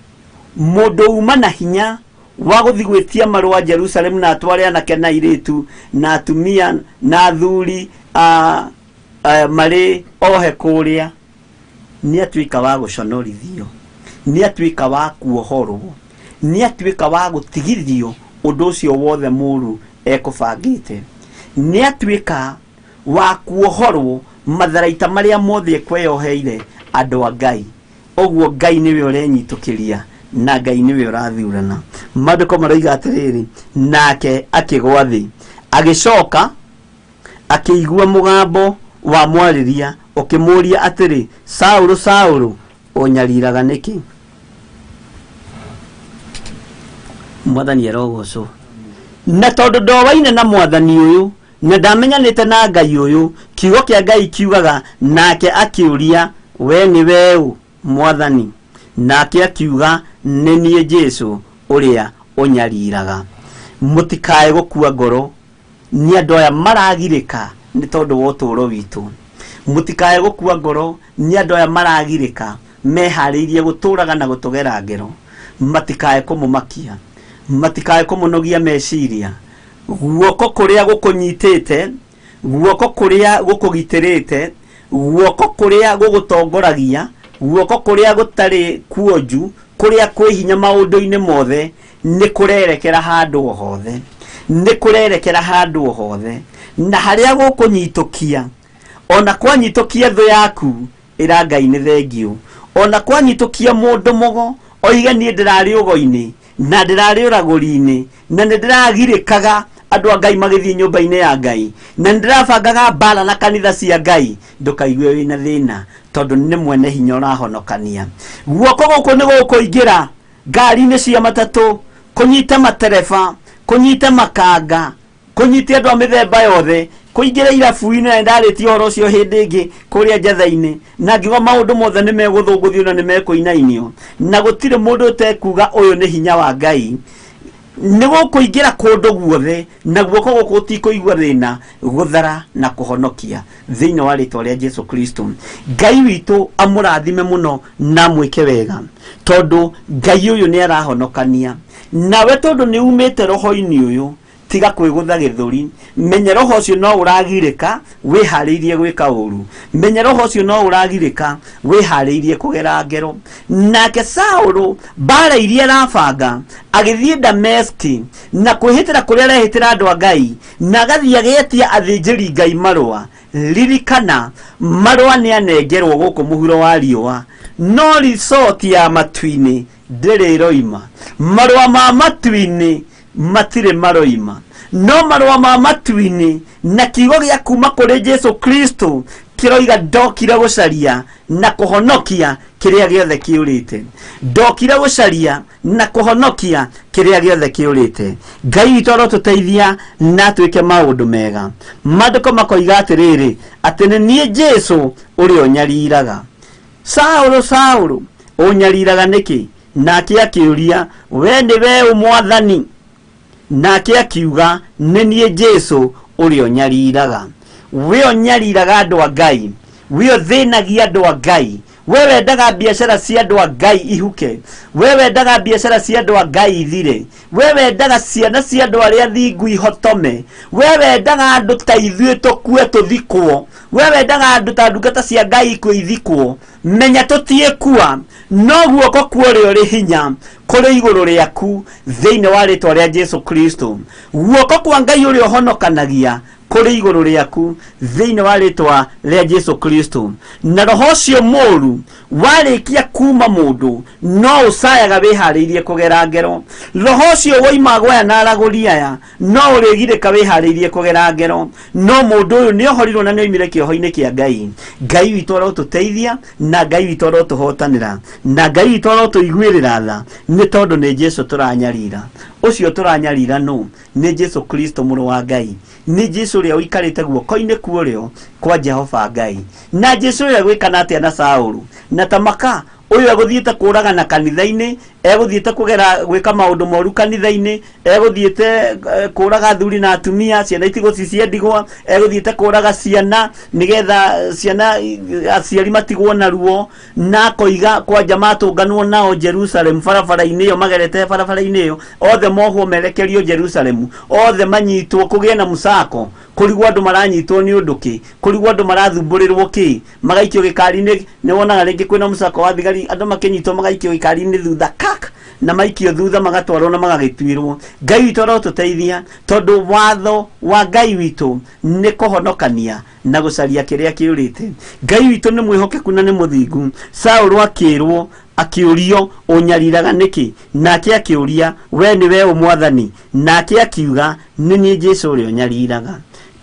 Speaker 2: Mũndũ uma na hinya wa gũthiĩ gwĩtia marũa Jerusalemu na atware anake na airĩtu na atumia na athuri marĩ ohe kũrĩa, nĩ atuĩka wa gũconorithio, nĩ atuĩka wa kuohorwo, nĩ atuĩka wa gũtigithio ũndũ ũcio wothe mũru ekũbangĩte, nĩ atuĩka wa kuohorwo matharaita marĩa mothe ekweyoheire andũ a Ngai. Ũguo Ngai nĩwe ũrenyitũkĩria na Ngai nĩwe ũrathurana. Maandĩko maroiga atĩrĩrĩ, nake akĩgwa thĩ, agĩcoka akĩigua mũgambo wa mwarĩria ũkĩmũũria atĩrĩ, Saũlũ, Saũlũ, ũnyariraga nĩkĩ? Mwathani arogocwo. Na tondũ ndowaine na mwathani ũyũ na ndamenyanĩte na Ngai ũyũ, kiugo kĩa Ngai kiugaga, nake akĩũria, we nĩ weũ mwathani? Nake akiuga, nĩ niĩ Jesũ ũrĩa ũnyariraga. Mũtikae gũkua ngoro nĩ andũ aya maragirĩka nĩ tondũ wa ũtũũro witũ. Mũtikae gũkua ngoro nĩ andũ aya maragirĩka meharĩirie gũtũraga na gũtũgera ngero. Matikae kũmũmakia, matikae kũmũnogia meciria. Guoko kũrĩa gũkũnyitĩte, guoko kũrĩa gũkũgitĩrĩte, guoko kũrĩa gũgũtongoragia, guoko kũrĩa gũtarĩ kuonju, kũrĩa kwĩ hinya maũndũ-inĩ mothe, nĩ kũrerekera handũ o hothe, nĩ kũrerekera handũ o hothe. Na harĩa gũkũnyitũkia, ona kwanyitũkia thũ yaku, ĩra Ngai nĩ thengiũ. Ona kwanyitũkia mũndũ mũgo, oige niĩ ndĩrarĩ ũgo-inĩ na ndĩrarĩ ũragũri-inĩ na nĩ ndĩragirĩkaga andũ a Ngai magĩthiĩ nyũmba-inĩ ya Ngai na nĩ ndĩrabangaga mbara na kanitha cia Ngai, ndũkaigue wĩna thĩna, tondũ nĩ mwene hinya ũrahonokania. Guoko gũkũ nĩ gũkũingĩra ngari-inĩ cia matatũ, kũnyite matereba, kũnyite makanga, kũnyite andũ a mĩthemba yothe, kũingĩra irabu-inĩ. Na ndarĩtie ũhoro ũcio hĩndĩ ĩngĩ kũrĩa njatha-inĩ, na ngiuga maũndũ mothe nĩ megũthũngũthio na nĩ mekũinainio, na gũtirĩ mũndũ ũtekuga ũyũ nĩ hinya wa Ngai. Nĩ gũkũingĩra kũndũ guothe, na guoko gũkũ gũtikũigua thĩna, gũthara na kũhonokia thĩinĩ wa rĩtwa rĩa Jesu Kristo. Ngai witũ amũrathime mũno na amwĩke wega, tondũ Ngai ũyũ nĩ arahonokania. Nawe tondũ nĩ umĩte roho-inĩ ũyũ, tiga kwĩgũtha gĩthũri. Menya roho ũcio no ũragirĩka wĩharĩirie gwĩka ũru. Menya roho ũcio no ũragirĩka wĩharĩirie kũgera ngero. Nake Saũlũ mbara iria arabanga agĩthiĩ Dameski na kwĩhĩtĩra kũrĩa arehĩtĩra andũ a Ngai, na agathiĩ agetia athĩnjĩri Ngai marũa. Ririkana, marũa nĩ anengerwo gũkũ mũhuro wa riũa, no risoti ya matu-inĩ ndĩrĩ ĩroima. Marũa ma matu-inĩ matirĩ maroima, no marũa ma matu-inĩ na kiugo gĩa kuma kũrĩ Jesu Kristo kĩroiga ndokire gũcaria na kũhonokia kĩrĩa gĩothe kĩũrĩte. Ndokire gũcaria na kũhonokia kĩrĩa gĩothe kĩũrĩte. Ngai witũ arotũteithia na atwĩke maũndũ mega. Maandĩko makoiga atĩrĩrĩ, atĩ nĩ niĩ Jesu ũrĩa ũnyariraga. Saũlũ, Saũlũ, ũnyariraga nĩkĩ? Nake akĩũria, we nĩ we ũ mwathani? Nake akiuga, nĩ niĩ Jesu Ũrĩa ũnyariraga, we ũnyariraga andũ a Ngai, we ũthĩnagia andũ a Ngai, we wendaga biacara cia andũ a Ngai ihuke, we wendaga biacara cia andũ a Ngai ithire, we wendaga ciana cia andũ arĩa thingu ihotome, we wendaga andũ ta ithuĩ tũkue tũthikwo, we wendaga andũ ta ndungata cia Ngai ikue ithikwo. Menya tũtiĩkua, no guoko kwa ũrĩa ũrĩ hinya kũrĩ igũrũ rĩaku thĩinĩ wa rĩtwa rĩa Jesu Kristo. Guoko kwa Ngai ũrĩa ũhonokanagia kũrĩ igũrũ rĩaku thĩinĩ wa rĩtwa rĩa Jesu Kristo. Na roho ũcio mũru warĩkia kuma mũndũ no ũcayaga wĩharĩirie kũgera ngero. Roho ũcio woima gwaya na aragũri aya no ũrĩgirĩka wĩharĩirie kũgera ngero. No mũndũ ũyũ nĩ ohorirwo na nĩ oimire kĩoho-inĩ kĩa Ngai. Ngai witũ arotũteithia na Ngai witũ arotũhotanĩra na Ngai witũ arotũiguĩrĩra tha, nĩ tondũ nĩ Jesu tũranyarira. Ũcio tũranyarira nũ? Nĩ Jesu Kristo mũrũ wa Ngai. Nĩ Jesu ũrĩa ũikarĩte guoko-inĩ kwa ũrĩo kwa Jehova Ngai. Na Jesu ũrĩa gwĩkana atĩa na Saũlũ? Na tamaka ũyũ egũthiĩte kũragana kanitha-inĩ, egũthiĩte kũgera gwĩka maũndũ moru kanitha-inĩ, egũthiĩte kũraga athuri na atumia, ciana itigwo ci cia ndigwa, egũthiĩte kũraga ciana nĩgetha ciana aciari matigwo na ruo, na akoiga kwanja matũnganwo nao Jerusalem barabara-inĩ ĩyo, magerete barabara-inĩ ĩyo othe mohwo merekerio Jerusalem, othe manyitwo, kũgĩe na mũcako, kũrigwo andũ maranyitwo nĩ ũndũ kĩ, kũrigwo andũ marathumbũrĩrwo kĩ, magaikio gĩkari-inĩ. Nĩ wonaga rĩngĩ kwĩna mũcako wa thigari, andũ makĩnyitwo magaikio gĩkari-inĩ thutha kak, na maikio thutha magatwarwo na magagĩtuĩrwo. Ngai witũ arotũteithia, tondũ watho wa Ngai witũ nĩ kũhonokania na gũcaria kĩrĩa kĩũrĩte. Ngai witũ nĩ mwĩhokeku na nĩ mũthingu. Saũlũ akĩrwo, akĩũrio, ũnyariraga nĩkĩ? Nake akĩũria, we nĩwe ũ Mwathani? Nake akiuga, nĩ niĩ Jesu ũrĩa ũnyariraga.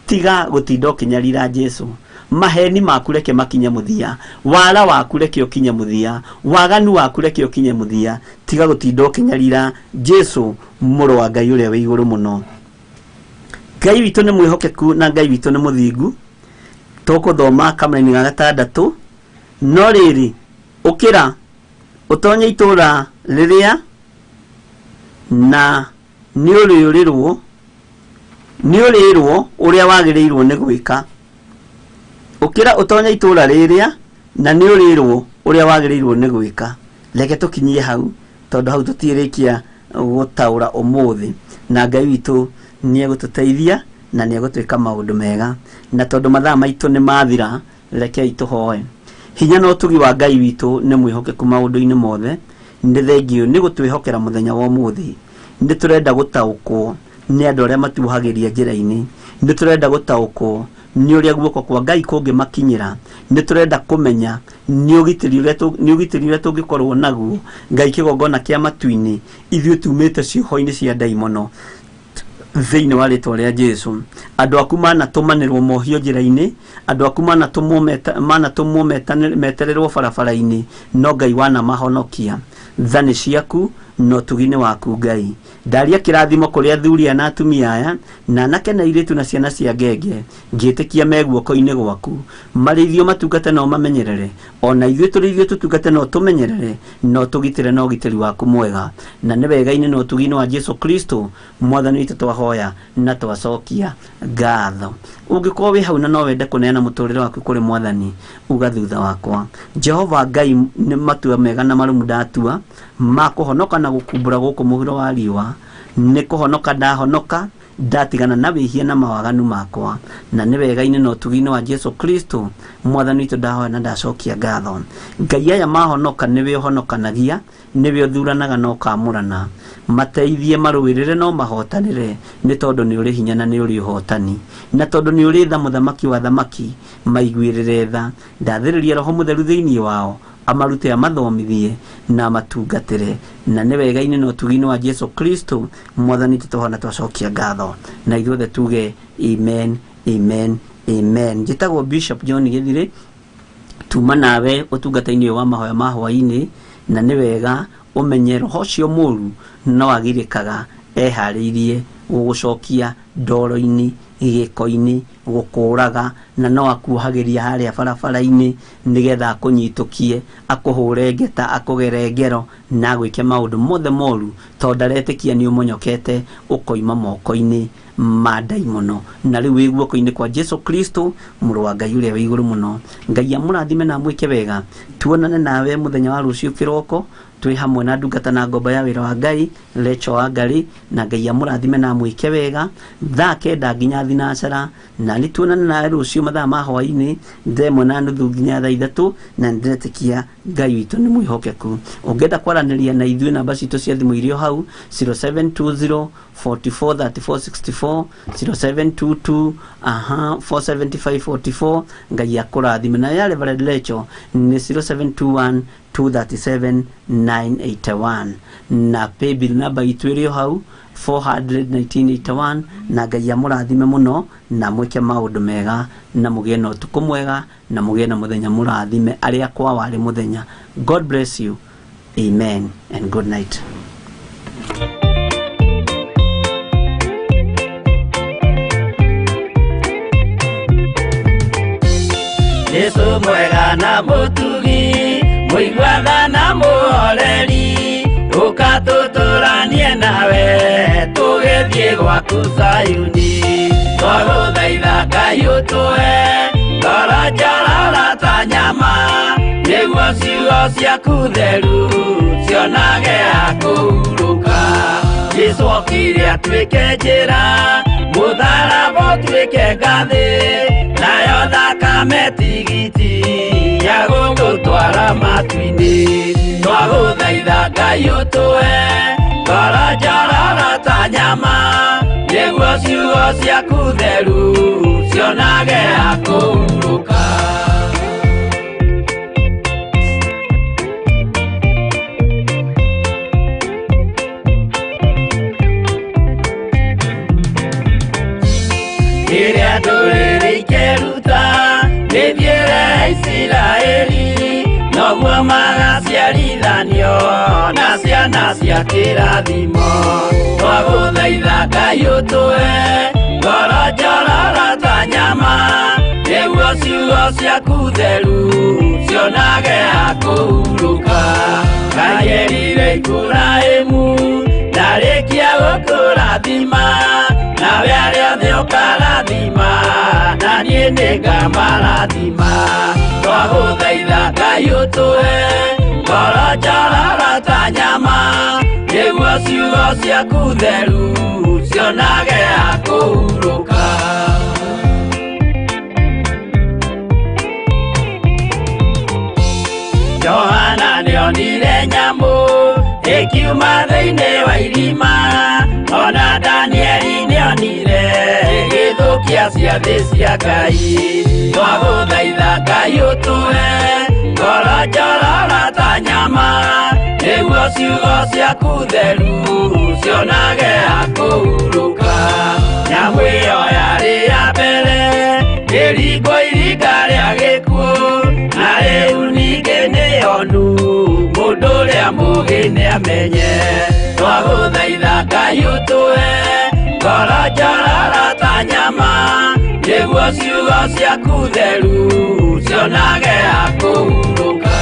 Speaker 2: Tiga gũtinda ũkĩnyarira Jesu. Maheni maku reke makinye mũthia, wara waku reke ũkinye mũthia, waganu waku reke ũkinye mũthia. Tiga gũtinda ũkĩnyarira Jesu mũrũ wa Ngai ũrĩa wĩ igũrũ mũno. Ngai witũ nĩ mwĩhokeku na Ngai witũ nĩ mũthingu. Tũkũthoma kamũraini ga gatandatũ. No rĩrĩ, ũkĩra ũtonye itũũra rĩrĩa na nĩ ũrĩrwo ũrĩa wagĩrĩirwo nĩ gwĩka. Ũkĩra ũtonye itũũra rĩrĩa na nĩ ũrĩrwo ũrĩa wagĩrĩirwo nĩ gwĩka. Reke tũkinyie hau, tondũ hau tũtirĩkia gũtaũra ũmũthĩ, na Ngai witũ nĩ egũtũteithia na nĩ egũtwĩka maũndũ mega. Na tondũ mathaa maitũ nĩ mathira, rekei tũhoe. Hinya na ũtugi wa Ngai witũ nĩ mwĩhokeku maũndũ-inĩ mothe. Nĩ thengiũ nĩ gũtwĩhokera mũthenya wa ũmũthĩ. Nĩ tũrenda gũtaũkwo nĩ andũ arĩa matuohagĩria njĩra-inĩ. Nĩ tũrenda gũtaũkwo nĩ ũrĩa guoko kwa Ngai kũngĩmakinyĩra. Nĩ tũrenda kũmenya nĩ ũgitĩri ũrĩa tũngĩkorwo naguo. Ngai kĩgongona kĩa matu-inĩ, ithuĩ tumĩte cioho-inĩ cia ndaimono thĩinĩ wa rĩtwa rĩa Jesu. Andũ aku manatũmanĩrwo mohio njĩra-inĩ, andũ aku manatũmwo metererwo barabara-inĩ, no Ngai wanamahonokia. Tha nĩ ciaku na ũtugi nĩ waku Ngai. Ndaria kĩrathimo kũrĩ athuri aya na atumia aya, na anake na airĩtu na ciana cia ngenge, ngĩtĩkia me guoko-inĩ gwaku. Marĩithio matungate na ũmamenyerere, ona ithuĩ tũrĩithio tũtungate na ũtũmenyerere, na ũtũgitĩre na ũgitĩri waku mwega. Na nĩ wega-inĩ na ũtugi-inĩ wa Jesu Kristo Mwathani witũ twahoya na twacokia ngatho. Ũngĩkorwo wĩ hau na no wende kũneana mũtũrĩre waku kũrĩ Mwathani, uga thutha wakwa, Jehova Ngai, nĩ matua mega na marũmu ndatua ma kũhonoka na gũkumbũra gũkũ mũhuro wa riũa. Nĩ kũhonoka ndahonoka, ndatigana na wĩhia na mawaganu makwa, na nĩ wega-inĩ na ũtugi-inĩ wa Jesu Kristo Mwathani witũ ndahoya na ndacokia ngatho. Ngai aya mahonoka nĩwe ũhonokanagia, nĩwe ũthuranaga na ũkamũrana. Mateithie marũĩrĩre no mahotanĩre, nĩ tondũ nĩ ũrĩ hinya na nĩ ũrĩ ũhotani, na tondũ nĩ ũrĩ tha, mũthamaki wa thamaki, maiguĩrĩre tha. Ndathĩrĩria Roho Mũtheru thĩinĩ wao, amarute, amathomithie na amatungatĩre. Na nĩ wega-inĩ na ũtugi-inĩ wa Jesu Kristo Mwathani witũ twahoya na twacokia ngatho, na ithuothe tuge amen, amen, amen. Njĩtagwo Bishop John Gĩthirĩ, tuma nawe ũtungata-inĩ ũyũ wa mahoya ma hwaĩ-inĩ, na nĩ wega ũmenye roho ũcio mũru no agirĩkaga eharĩirie gũgũcokia ndoro-inĩ, gĩko-inĩ, gũkũraga na no akuohagĩria harĩa barabara-inĩ nĩgetha akũnyitũkie, akũhũre ngeta, akũgere ngero na agwĩke maũndũ mothe moru, tondũ ndaretĩkia nĩ ũmonyokete ũkoima moko-inĩ ma ndaimono. Na rĩu wĩ guoko-inĩ kwa Jesu Kristo, mũrũ wa Ngai ũrĩa wĩ igũrũ mũno. Ngai amũrathime na amwĩke wega. Tuonane nawe mũthenya wa rũciũ kĩroko, twĩ hamwe na ndungata na ngombo ya wĩra wa Ngai Lecho wa Ngai, na Ngai amũrathime na amwĩke wega thaa 9 nginya 10, na nĩ tuonane nawe rũciũ mathaa ma hwaĩ-inĩ 1:30 nginya thaa 3, na nĩndĩretĩkia Ngai witũ nĩ mwĩhokeku. Ũngĩenda kwaranĩria na ithuĩ, namba citũ cia thimũ irio hau 0720 44 34 64, 0722 475 44. Ngai akũrathime. Na ya Reverend Lecho nĩ 0721 237 981, na paybill namba itũ ĩrĩ o hau 400 1981. Na Ngai amũrathime mũno na mwĩke maũndũ mega, na mũgĩe na ũtukũ mwega, na mũgĩe na mũthenya mũrathime arĩa kwa warĩ mũthenya. God bless you. Amen and good night.
Speaker 1: Jesu mwega na mũtugi, mũiguatha na mũhoreri, ũka tũtũranie nawe tũgĩthiĩ gwaku Zayuni. Twagũthaitha Ngai ũtũhe ngoro njororo ta nyama, nĩguo ciugo ciaku theru cionage ha kũhurũka. Jesu okire atuĩke njĩra, mũtharaba ũtuĩke ngathĩ, nayo thakame tigiti ya gũgũtwara matu-inĩ. Twagũthaitha Ngai ũtũhe ngoro njororo ta nyama, nĩguo ciugo ciaku theru cionage ha kũhurũka. Rĩrĩa ndũrĩrĩ ikeruta mĩthiĩre ya Isiraeli, noguo magaciarithanio na ciana cia kĩrathimo. Twagũthaitha Ngai ũtũhe ngoro njororo ta nyama, nĩguo ciugo ciaku theru cionage ha kũhurũka. Ngai erire Iburahĩmu ndarĩkia gũkũrathima, nawe arĩa othe ũkarathima, na niĩ nĩngamarathima. Twagũthaitha Ngai ũtũhe ngoro njororo ta nyama, nĩguo ciugo ciaku theru cionage ha kũhurũka. Johana nĩonire nyamũ ĩkiuma thĩinĩ wa irima, ona Danieli nĩonire ĩgĩthũkia ciathĩ cia Ngai. Twagũthaitha Ngai ũtũhe ngoro njororo ta nyama, nĩguo ciugo ciaku theru cionage ha kũhurũka. Nyamũ ĩyo yarĩ ya mbere ĩringwo iringa rĩa gĩkuũ, na rĩu ningĩ nĩyonu mũndũ ũrĩa mũũgĩ nĩamenye. Twagũthaitha Ngai ũtũhe ngoro njororo ta nyama, nĩguo ciugo ciaku theru cionage ha kũhurũka.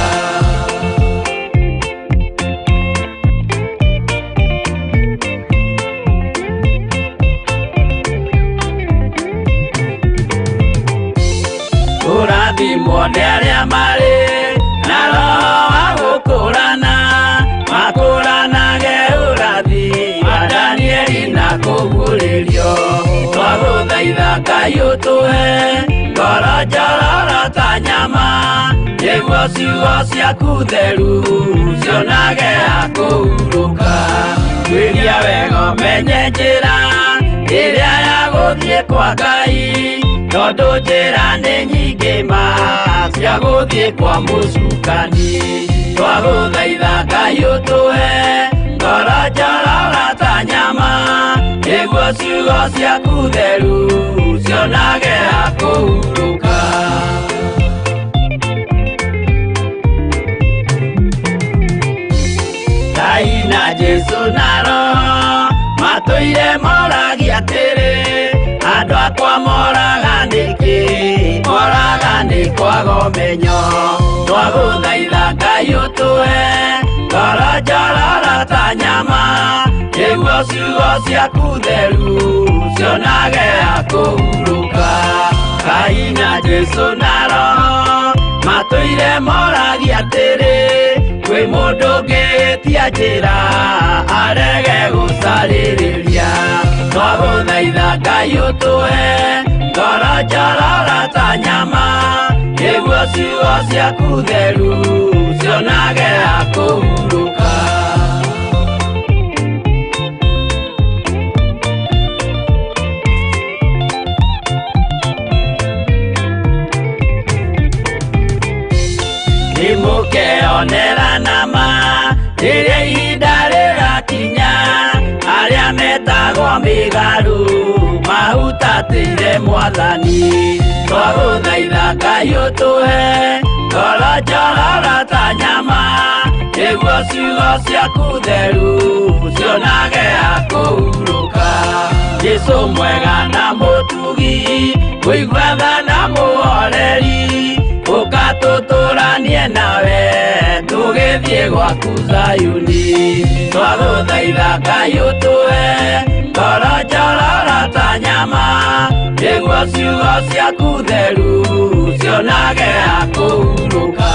Speaker 1: Kũrathimwo nĩ arĩa marĩ na roho wa gũkũrana, makũranage ũrathi wa Danieli na kũguũrĩrio. Twagũthaitha Ngai ũtũhe ngoro njororo ta nyama, nĩguo ciugo ciaku theru cionage ha kũhurũka. Tuĩria wega ũmenye njĩra ĩrĩa ya gũthiĩ kwa Ngai, tondũ njĩra nĩ nyingĩ ma cia gũthiĩ kwa mũcukani. Twagũthaitha Ngai ũtũhe ngoro njororo ta nyama, nĩguo ciugo ciaku theru cionage ha kũhurũka. Ngai na Jesu na Roho matũire moragia atĩrĩ, andũ akwa moraga nĩkĩ? Nĩ kwaga ũmenyo. Twagũthaitha Ngai ũtũhe ngoro njororo ta nyama, nĩguo ciugo ciaku theru cionage ha kũhurũka. Ngai na Jesũ na Roho matũire moragia atĩrĩ, kwĩ mũndũ ũngĩtia njĩra arege gũcarĩrĩria. Twagũthaitha Ngai ũtũhe ngoro njororo ta nyama, nĩguo ciugo ciaku theru cionage ha kũhurũka. Nĩmũkeonera nama rĩrĩa ihinda rĩgakinya, arĩa metagwo mĩgarũ mahutatĩire Mwathani. Twagũthaitha Ngai ũtũhe ngoro njororo ta nyama, nĩguo ciugo ciaku theru cionage ha kũhurũka. Jesũ mwega na mũtugi, mũigua tha na mũhoreri, ũka tũtũranie nawe tũgĩthiĩ gwaku Zayuni. Twagũthaitha Ngai ũtũhe ngoro njororo ta nyama, nĩguo ciugo ciaku theru cionage ha kũhurũka.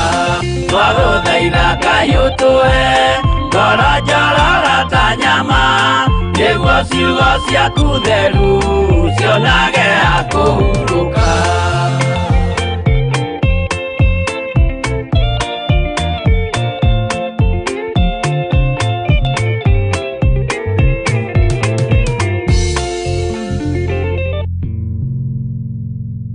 Speaker 1: Twagũthaitha Ngai ũtũhe ngoro njororo ta nyama, nĩguo ciugo ciaku theru cionage ha kũhurũka.